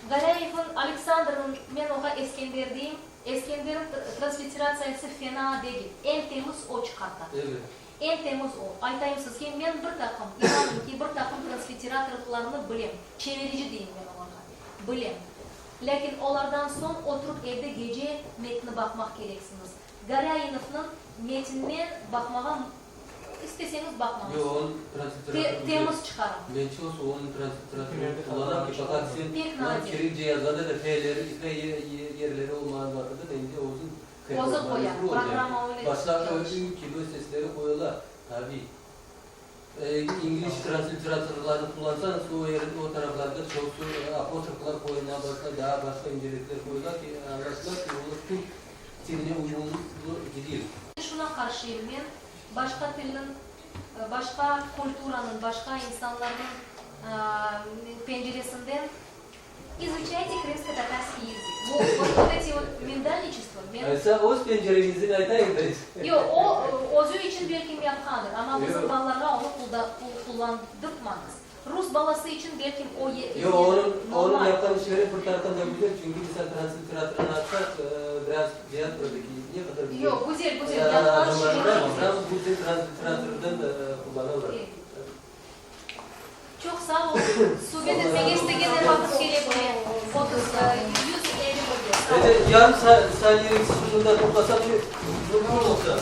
Gorâyevniñ, Aleksandrnıñ, men oğa Eskender deyim, Eskenderniñ transliteratsiyası fena degil, eñ temiz o çıqarta. Eñ temiz o. Aytayım sizge, men bir taqım, inanıñ ki, bir taqım transliteratorlarnı bilem, çevirici deyim men olarğa, bilem. Lâkin olardan soñ oturıp evde gece metni baqmaq kereksiñiz. Gorâinovnıñ metininen baqmağa İsteseñiz baqmañız. Yoq, onıñ transliteratorı Temiz çıqara. Men çoqsu onıñ transliteratorını qullanam ki, faqat sen Pek nadir. kirilce yazğanda da F-leri, F yerleri olmağan vaqıtı da endi özüñ H Özü qoymağa qoya, mecbur olacaq. programma öyle Başta Ö, çalışa. Ü kibi sesleri qoyula, tabiy. İngliz transliteratorlarını qullansañız, o yer, o taraflarda çoqsu apostroflar qoyulma başlay, daa başqa incelikler qoyula ki, añlaşıla ki, olar türk tiline uyğunlı degil. Şuna qarşıyım men, başqa tilniñ, başqa kulturanıñ, başqa insanlarnıñ penceresinden izuçayte krımskotatarskiy yazık. Bu, vot, vot eti vot mindalniçestvo men. Aytsa, öz pencereñizden aytayım da. Yoq, o, özü içün belkim yapqandır, amma bizim balalarğa onı qullandırtmañız. Rus balası içün belkim o Yoq, onıñ, onıñ yapqan işleri bir taraftan da güzel, çünki misal transliteratorını açsaq, biraz diasporadaki ne qadar güzel. Yoq, güzel, güzel, yapqan işleri güzel. Tam güzel transliteratordan qullanalır. Çoq sağ oluñ. Subet etmege istegenler vaqıt kele bile. 30, 151-de. Sağ olun. Ede, yarım saniyelik şunı da toqtasam, mümkün olsa.